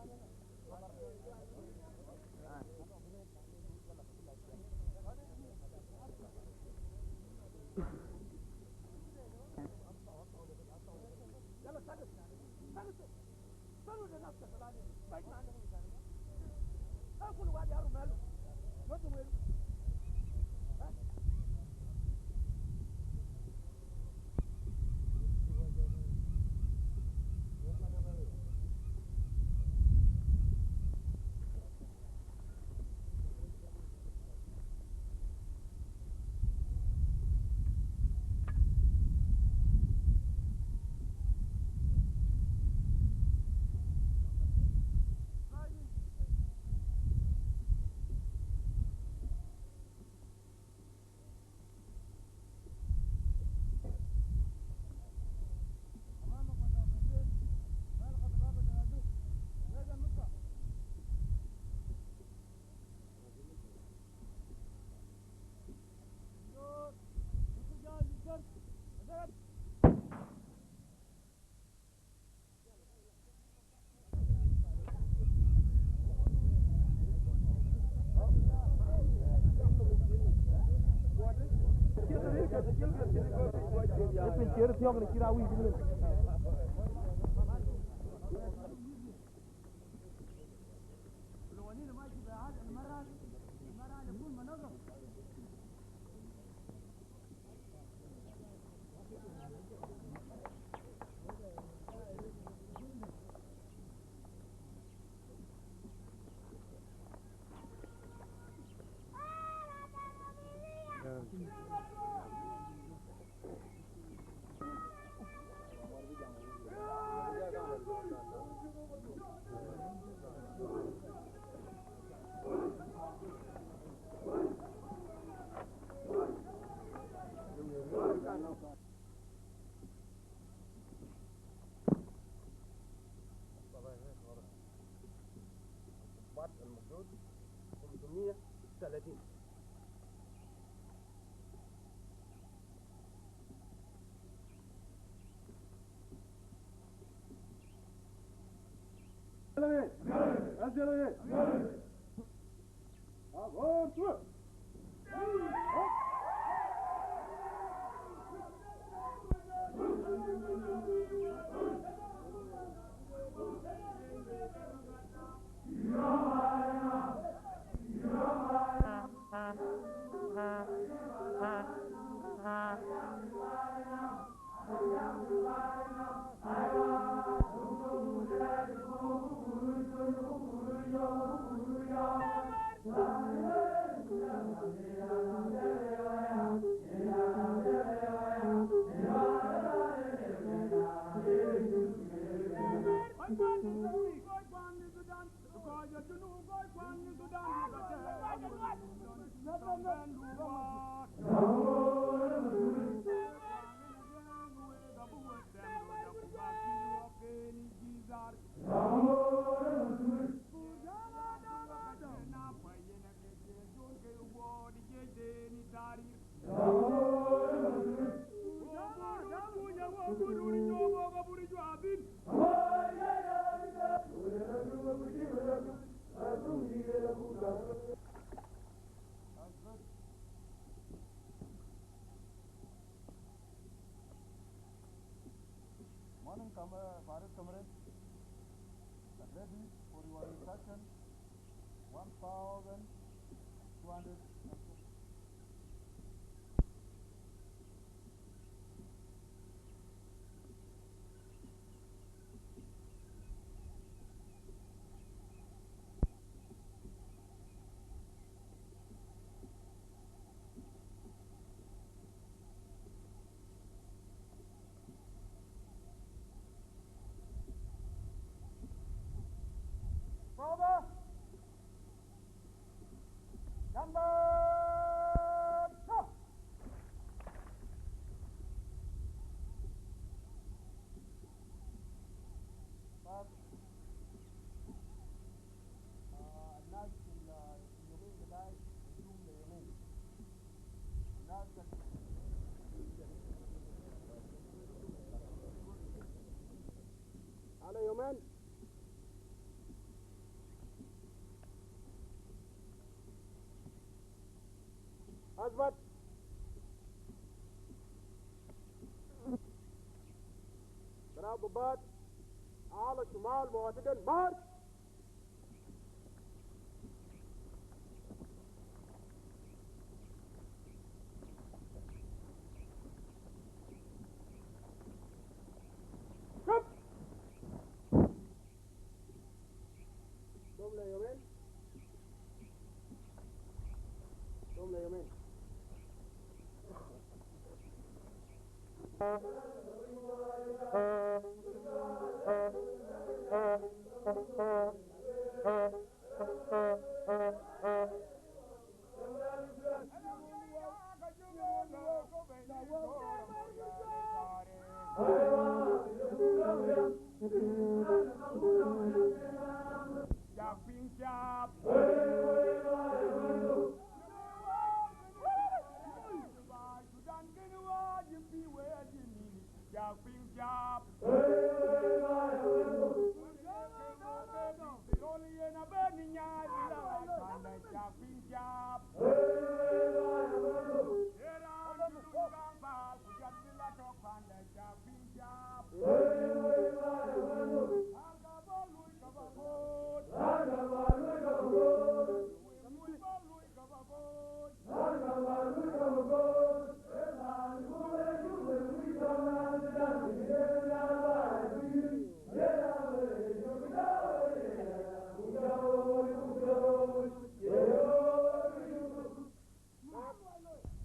Morning, com-, uh, Farid comrade. Ready for your instruction. One thousand two hundred. Father! Number two! Father! آه، الناس في ال-، في اليومين بتاعي، يوم ليومين. الناس ال-، على يومين. أثبت. برافو، بات. على شمال معتدل، مارش. شوف. دوم ليومين. دوم ليومين.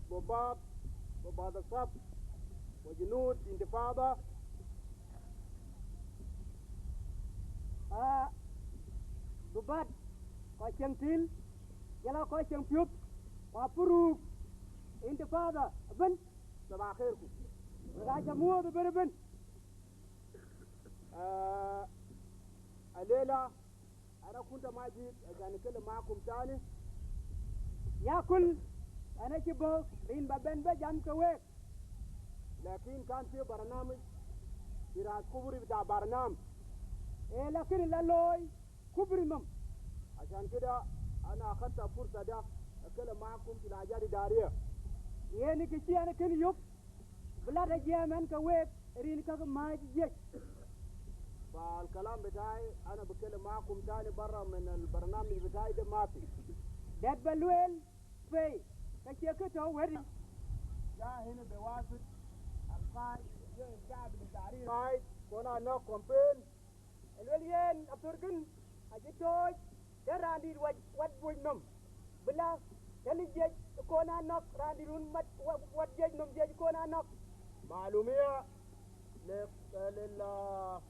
Bobat, Bobat Asap, wa junud intifada. Ah, Bobat, kɔc cieŋ til, jɔl a kɔc cieŋ piöth, ku apuruk intifada ëbën. Sabah khairkum. Wek aa ca muɔ̈ɔ̈th ëbën ëbën. Ah, alela, أنا كنت موجود عشان أتكلم معكم تاني. Yakul, ɣɛn acï bɔ̈ rin ba bɛn bä jam ke week. لكن كان في برنامج في رأس كوبري بتاع برنامج. Ee, lakin la looi kubri nhom. عشان كده أنا أخدت الفرصة ده أتكلم معكم في الحاجات الإدارية. Yen kë cï ɣɛn kën yök, bï lat ajiɛɛm ɣɛn ke week rin käk määc jiëc. فالكلام بتاعي أنا بتكلم معكم تاني برا من البرنامج بتاعي ده ما في. Dɛ̈t ba lueel pei, ka cie kë tɔ̈ wɛ̈t yic. جاء هنا بواسطة القائد الشعب لتحرير. قائد كون أنوك كومبين. Aluel yen athörkën acï tooc tënë raandït wat, wat buɔ̈c nhom, bï la tënë jiëc ë kɔn aa nɔ̈k, raandït wun mat, wa-, wat jiëc nhom jiëc ë kɔn aa nɔ̈k. معلومية لل-، لل-،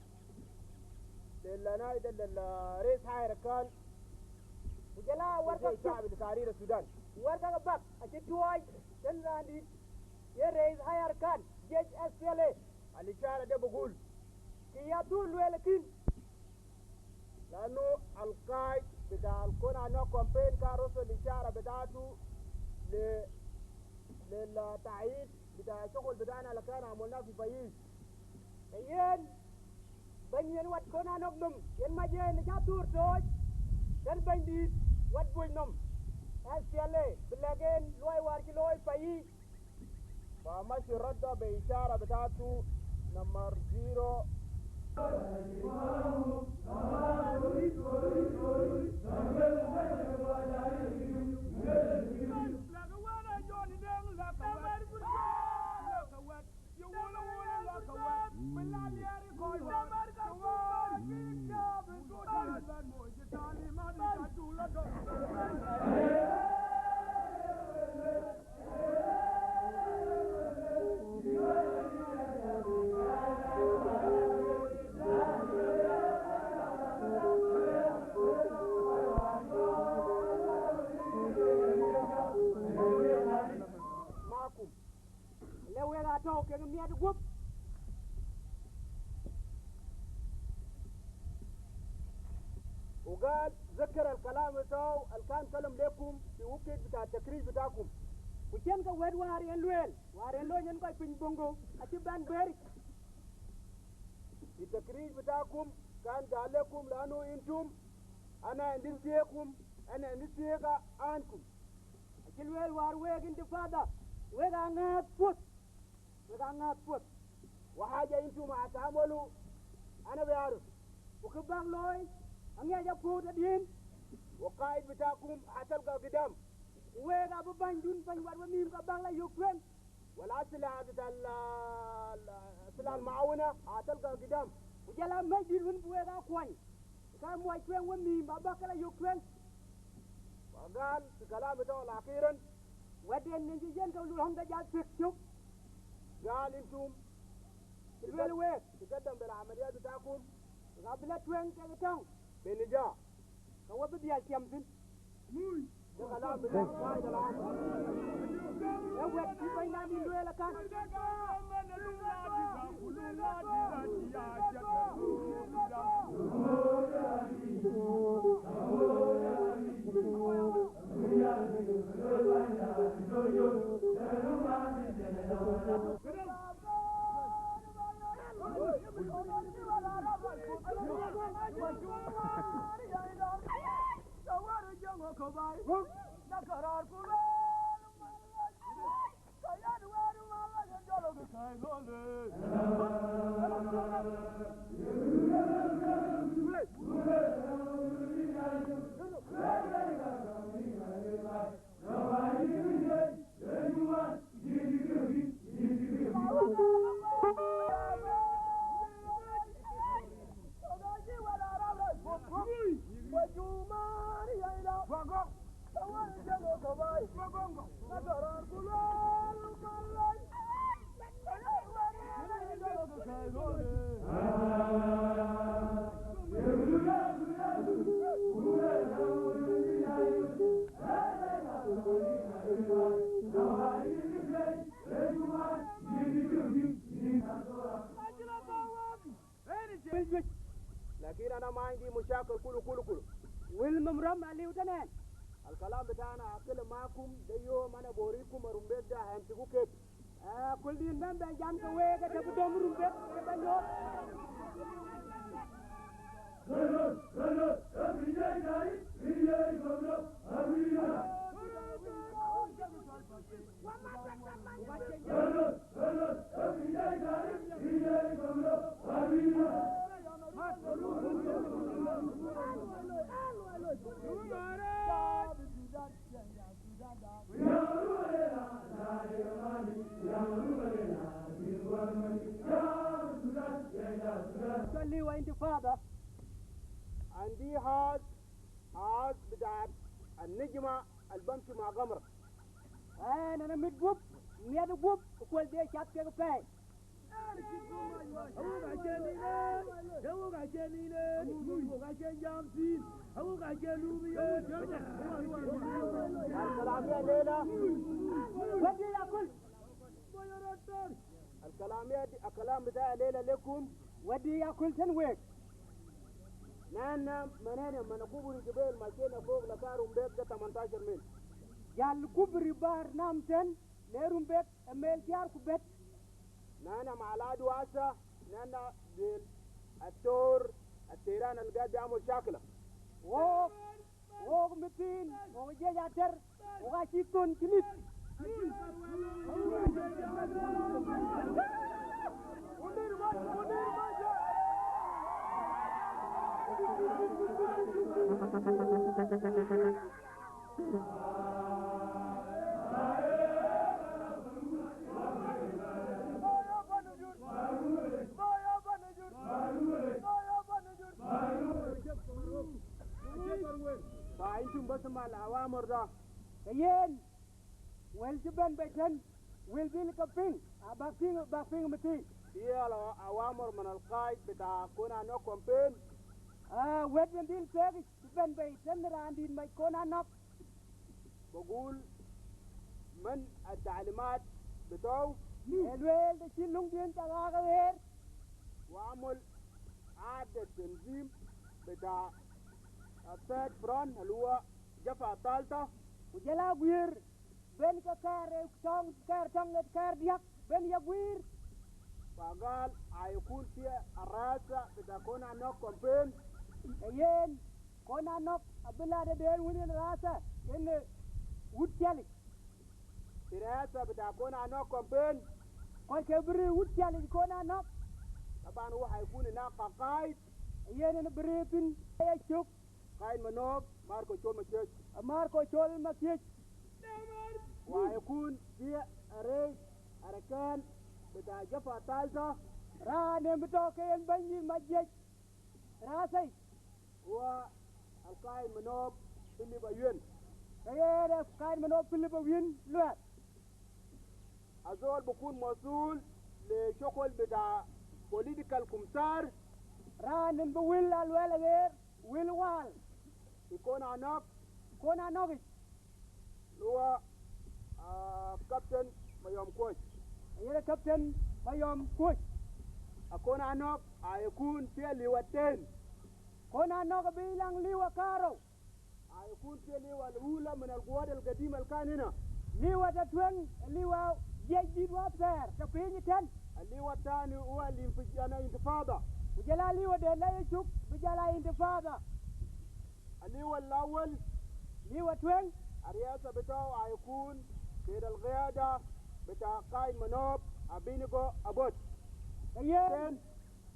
لل-، لل-، رئيس هاي أركان. Ku jɔl a warkë الشعب لتحرير السودان. Warkë ke bäk acï tuɔɔc tënë raandït ye رئيس هاي أركان jiëc S P L A. الإشارة ده بقول. Kë ya dhur lueel kïn. لأنه القائد بتاع الكون أنا كومبين كان رسل الإشارة بتاعته ل-، للتأييد بتاع الشغل بتاعنا اللي كان عملناه في فايز. Ke yen, bɛ̈ny yen wat kɔn aa nɔ̈k nhom, yen mac yen ca dhur tooc tënë bɛ̈nydït. Wɛ̈t buɔ̈c nɔm, S P L A, bï lɛ̈k en luɔi wäär cï looi payï. Fa mashi radda be ishara bitatu number zero. Makum. Le wek atɔ̈u kek miɛt guɔ̈p. Ku gal, dhikir al kalam bitau al kan kalam lekum fi wukit bita takrij bitakum. Ku cïn ke wɛ̈t wäär yen lueel, wäär yen lony en kɔc piny Boŋgo, acï bɛ̈n bɛ̈ɛ̈ric. Fi takrij bitakum kan gal lekum lanu intum, ana indi thiyeekum, ana indi thiyeeka ankum. Acï lueel wäär week intifada, wek aa ŋääth puɔ̈th, wek aa ŋääth puɔ̈th. Wa haja intum atamalu, ana bi arif. Ku kë bäk looi, aŋiɛc apuɔ̈u tëdiɛ̈n. Wa kaid bitakum atalga gidam. Ku week abï bänydun, bäny wat wenhïïm ka bäk la yök tueŋ. Wal asila bita al, al, asila al maawina atalga gidam. Ku jɔl a mɛ̈cdït wën bï wek aa kuɔny. Ka muɔc tueŋ wenhïïm, abäk ke la yök tueŋ. Wa gal fi kalam bitau al akhiran. Wɛ̈tden nin cï yen ke lul hɔŋ de jal thiëk cök. Gal intum. Cï lueel week. Tikaddam bil amaliyat bitakum. Ka bï la tueŋ kek tɔŋ. Benija. Ka we bï dhiɛl tiam thïn. Ee wɛ̈t cï bɛ̈nydan yï lueel akan. Lakin ana ma indi mushakil kulu, kulu, kulu. Wël nhom rɔ̈m aliu tënë ɛn. Al kalam bitana akil makum de yom ana borikum Rumbek de amsiku kef. Eh, kul din bɛ̈n bɛ̈n jam ke week, ke bï dɔm Rumbek, ke bɛ̈n yom. Kaliwa intifada. Andi has, has bitaat annijma al bamshi ma gamra. Eh, nana mit gup, miɛt gup, kuɔl de chat ke pɛi. Awuk acen nine, awuk acen nine, awuk acen jam thïn, awuk acen lum yen. Al kalam ya lela. Wadi ya kul. Al kalam ya, al kalam bita ya lela lekum. Wadi ya kul ten wek. Nana manene mana kuburi jibel machena fok la ka Rumbek de tamantashar mil. Jal kuburi bar nam ten. Le Rumbek e mel tiar ku bet. Nana maladu asa, nana del ator, ateran al gad biamul shakila. Wok, wok mit Thiin, wok jiëc ater, wok acï thon cï lip. Ba yïn tïŋ bas mal awamor da. Ke yen, wël cï bɛ̈n bei tën, wël dhil ke piŋ, abäk piŋ, bäk piŋ mïthïïk. Fiil awamor min al-qaid bita Kon Anok campaign. Ah, wët min dhil keek cï bɛ̈n bei tën raandït mac Kon Anok. Bagul, min al-talimat bitau. Ee lueel të cï löŋdiën cak ɣaak aɣeer. Wa amul ada tanzim bita al-third front, al huwa Jabha Thalitha. Ku jɔl a guiir, ben ke kɛɛr ë tɔŋ, kɛɛr tɔŋ ë kɛɛr diäk, ben ye guiir. Wa gal ayakun fi al-riasa bita Kon Anok campaign. Ke yen, Kon Anok abï lat ë den wën yen riasa, yen, eh, wut ciɛlic. Fi al-riasa bita Kon Anok campaign. Kɔc ke bï rëër wut ciɛlic Kon Anok. Taban, huwa hayakun hinak ka qaid. Yen en bï rëër thïn, ye cök. Qaid Manop, Marco Col Mathiëc. Marco Col Mathiëc. Wa hayakun fi rais arkan bita Jabha Thalitha. Raan en bï tɔ̈ ke yen bɛ̈nydït mac jiëc riasa yic. Huwa al-qaid Manop Philip Ayuen. Ke yen al-qaid Manop Philip Ayuen Lueth. Azol bikun masul le shokol bita political kumsar. Raan en bï wël a luɛl aɣeer, wël waal. Fi Kon Anok. Kon Anok yic. Huwa, ah, Captain Mayom Kuoc. Yen Captain Mayom Kuoc. A Kon Anok ayakun fi al-liwa ten. Kon Anok abï laŋ liwa karou. Ayakun fi al-liwa al-ula min al-quwat al-gadima al-kan hina. Liwa ta tueŋ, liwa jiëc dït wa thɛɛr, ta piny tën. Al-liwa tani huwa al-infij-, ana intifada. Ku jɔl a liwa de la ye cök, bï jɔl a intifada. Al-liwa al-awal. Liwa tueŋ. Al-riasa bitau ayakun tahta al-qiyada bita qaid Manop Abinigo Abot. Ke yen, ten.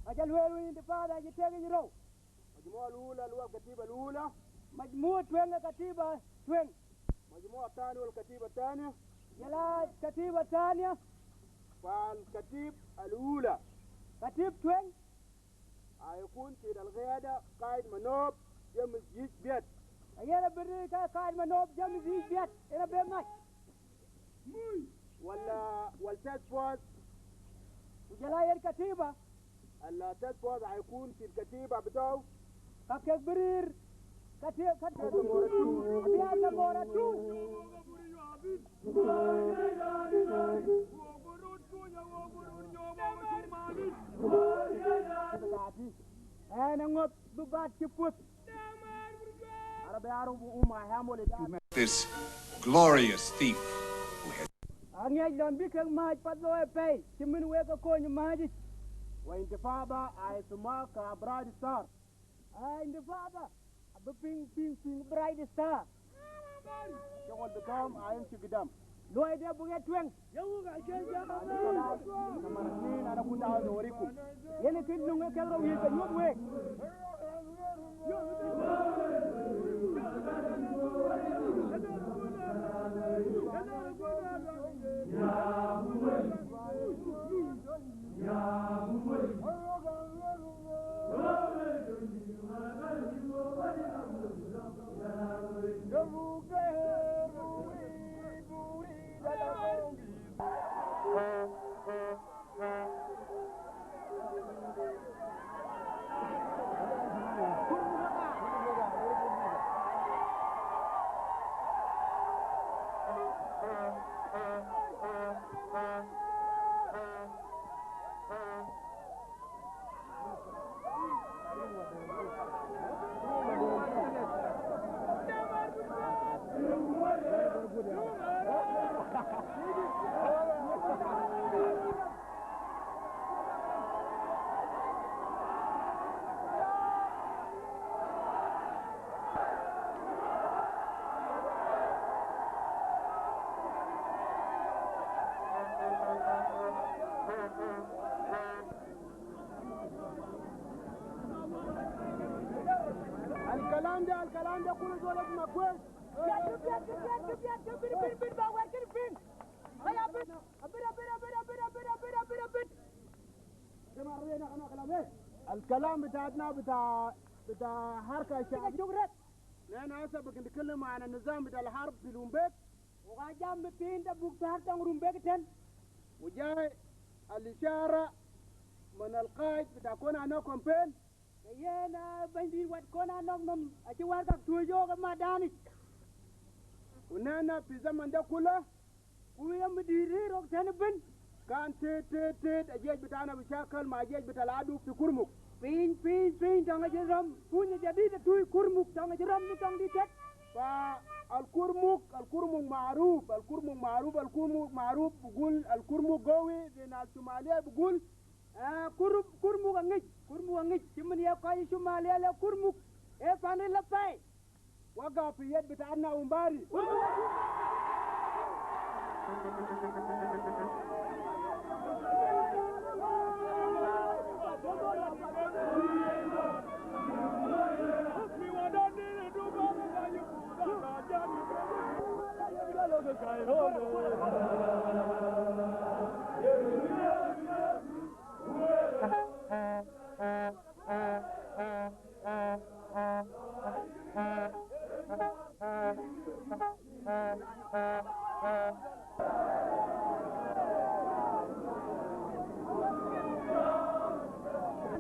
Ka jɔl lueel intifada cï tek yic rou. Majmua al-ula, al-huwa al-katiba al-ula. Majmua tueŋ ë katiba tueŋ. Majmua tani wal katiba tania. Jɔl a katiba tania. Fal katib al-ula. Katib tueŋ. Ayakun tahta al-qiyada qaid Manop James Yic Biet. Ayen abï rëër ke qaid Manop James Yic Biet, en abï mac. Wala, wal task force. Ku jɔl a yen katiba. Al task force ayakun fi al-katiba bitau. Ka kek bï rëër kati-, kati-, Biasa Mora two. Biasa Mora two. Ɛn aŋɔth bï bat cï puɔ̈th. Arabi arab uma hamul itume. This glorious thief who has Aŋiɛc lɔn bï kek määc path lɔ ë pɛi, cï min wek ke kony määc yic. Wa intifada aithuma ka Bright Star. Ah, intifada abï piŋ, piŋ, piŋ Bright Star. Shokol bitahum ayimshi gidam. Luɔide abï ɣet tueŋ. Ana kunta awiz aworikum. Yen kën löŋ ë kek rou yiëk ke nyuɔ̈th week. Al kalam de kulu zol asma kwes. Biat, biat, biat, biat, biat, biat, biat, biat, ba wɛ̈t kënë piŋ. Aya, biat, biat, biat. Al kalam bitaatna bita, bita harka shabi. Shukran. Nena hasa bikitkalam an nizam bita al harb fi Rumbek. Wa jam mitin da buk tar tong Rumbek ten. Wa jai al ishara min al qaid bita Kona Nok campaign. Ke yen, ah, bɛ̈nydït wat Kona Nok nɔm acï wär ka tuɔ̈c ɣok ë madanic. Ku nɛn fi zaman de kula, ku ye midït rëër ɣok tën ëbën. Kan tëët, tëët, tëët, ajiëc bitana bi cakal ma ajiëc bita al adu fi Kurmuk. Piny, piny, piny tɔŋ acï rɔm, puny jadid atuuc Kurmuk tɔŋ acï rɔm në tɔŋ dït tet. Fa al Kurmuk, al Kurmuk maruf, al Kurmuk maruf, al Kurmuk maruf, bugul al Kurmuk gowi, fi nas Shumaliya bugul, Ah, Kurmuk, Kurmuk aŋic, Kurmuk aŋic, cï min ye kɔc Shumaliya le Kurmuk, ee pan ril apɛi. Waga fi yet bitaatna Umbari.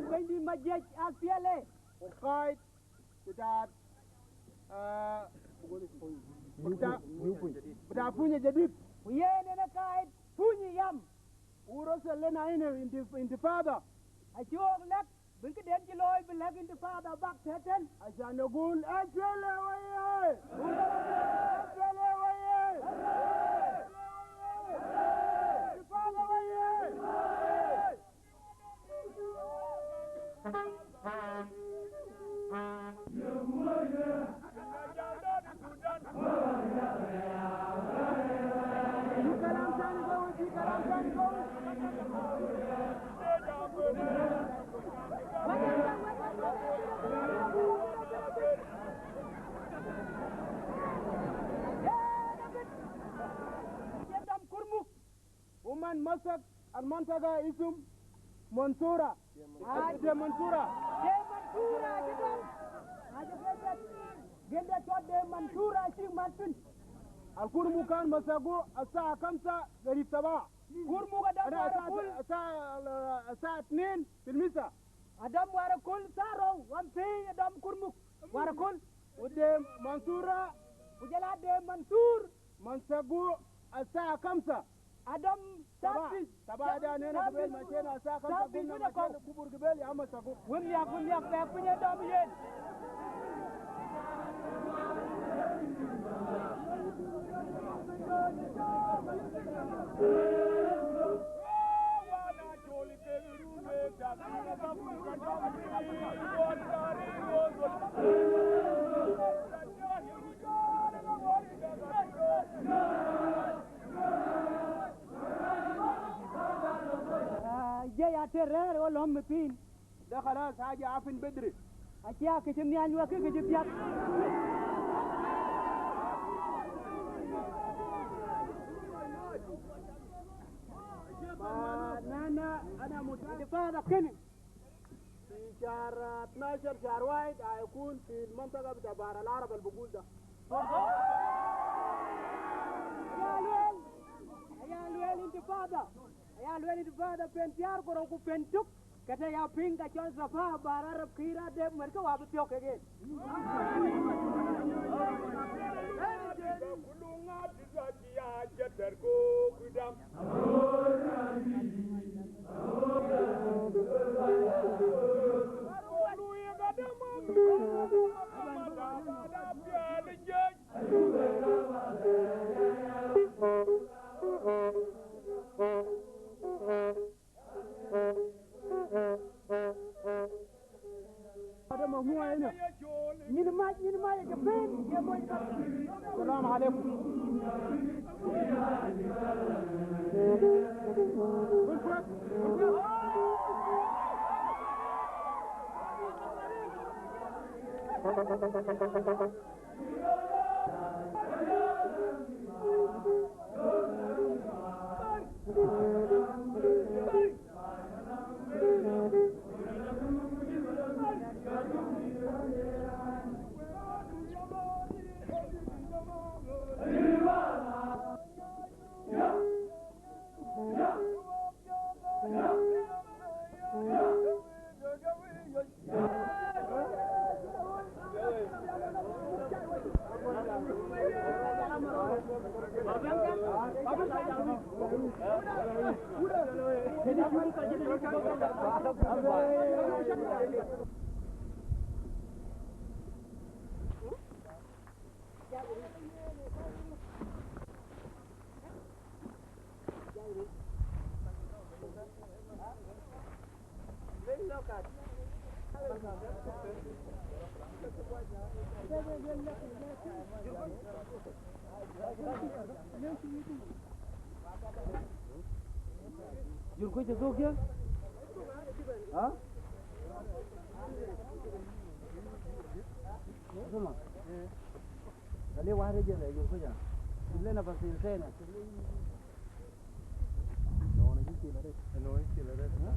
Bɛ̈nydït Majiëc apiɛl ë. Qaid bita, ah, bita, bita Puny Jadid. Ku yen ënë qaid Puny Yam. Wu rasal lena hina intif-, intifada. Acï ɣok lɛ̈k bï këden cï looi bï lɛ̈k intifada bak tëtën. Ashan nagul S P L A wayee! S P L A wayee! Intifada wayee! Uman masak al mantaga isum Mansura. Ai, de Mansura. De Mansura, acï dɔm. Acï dɔm. Gende cɔt de Mansura, acï mat piny. Al Kurmuk kan masagu asaa kamsa garib saba. Kurmuk adɔm wara kul. Asaa, asaa, asaa tnin fil misa. Adɔm wara kul saa rou, wan piny adɔm Kurmuk. Wara kul. Wede Mansura. Ku jɔl a de Mansur. Masagu asaa kamsa. Adɔm taba, taba da nena gibel machena saa kamsa gunna machena kubur gibel ya masagu. Wun yak, wun yak bɛk piny adɔm yen. Ah, jai ater rɛɛr ɣo lɔ̈m ë piny. De khalas, haja afin bedri. Acie kë cï nhiany wek kë cï piath. Fa nana, ana muta- Intifada kënë. Fi shahar, ah, tnashar shahar wahid, ayakun fi al-mantaga bita Bahr al-Arab al bugul da. Aya luel, aya luel intifada. Aya luel intifada pen thiäär ku rou ku pen tök. Këtë ya piŋ ka cɔl Safa Bahr al Arab kï raan de mär ke wa bï thiɔ̈k kek yen. Ada maŋuɔ ënë. Nyin mac, nyin mac ë ke ben, ye moc ka. Salam alaikum. Jur kuc ë dhuk yë? Ha? Asuma. Kali wahid jël jur kuc ya. Jib lena fasil tena. No, no, jib kila ret. No, jib kila ret. Ha?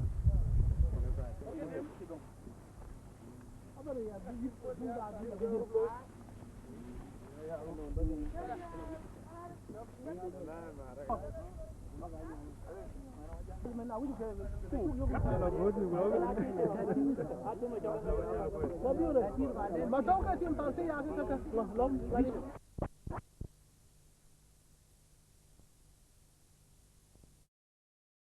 Ma tɔ̈u ke tim thar ke ya ke kaka.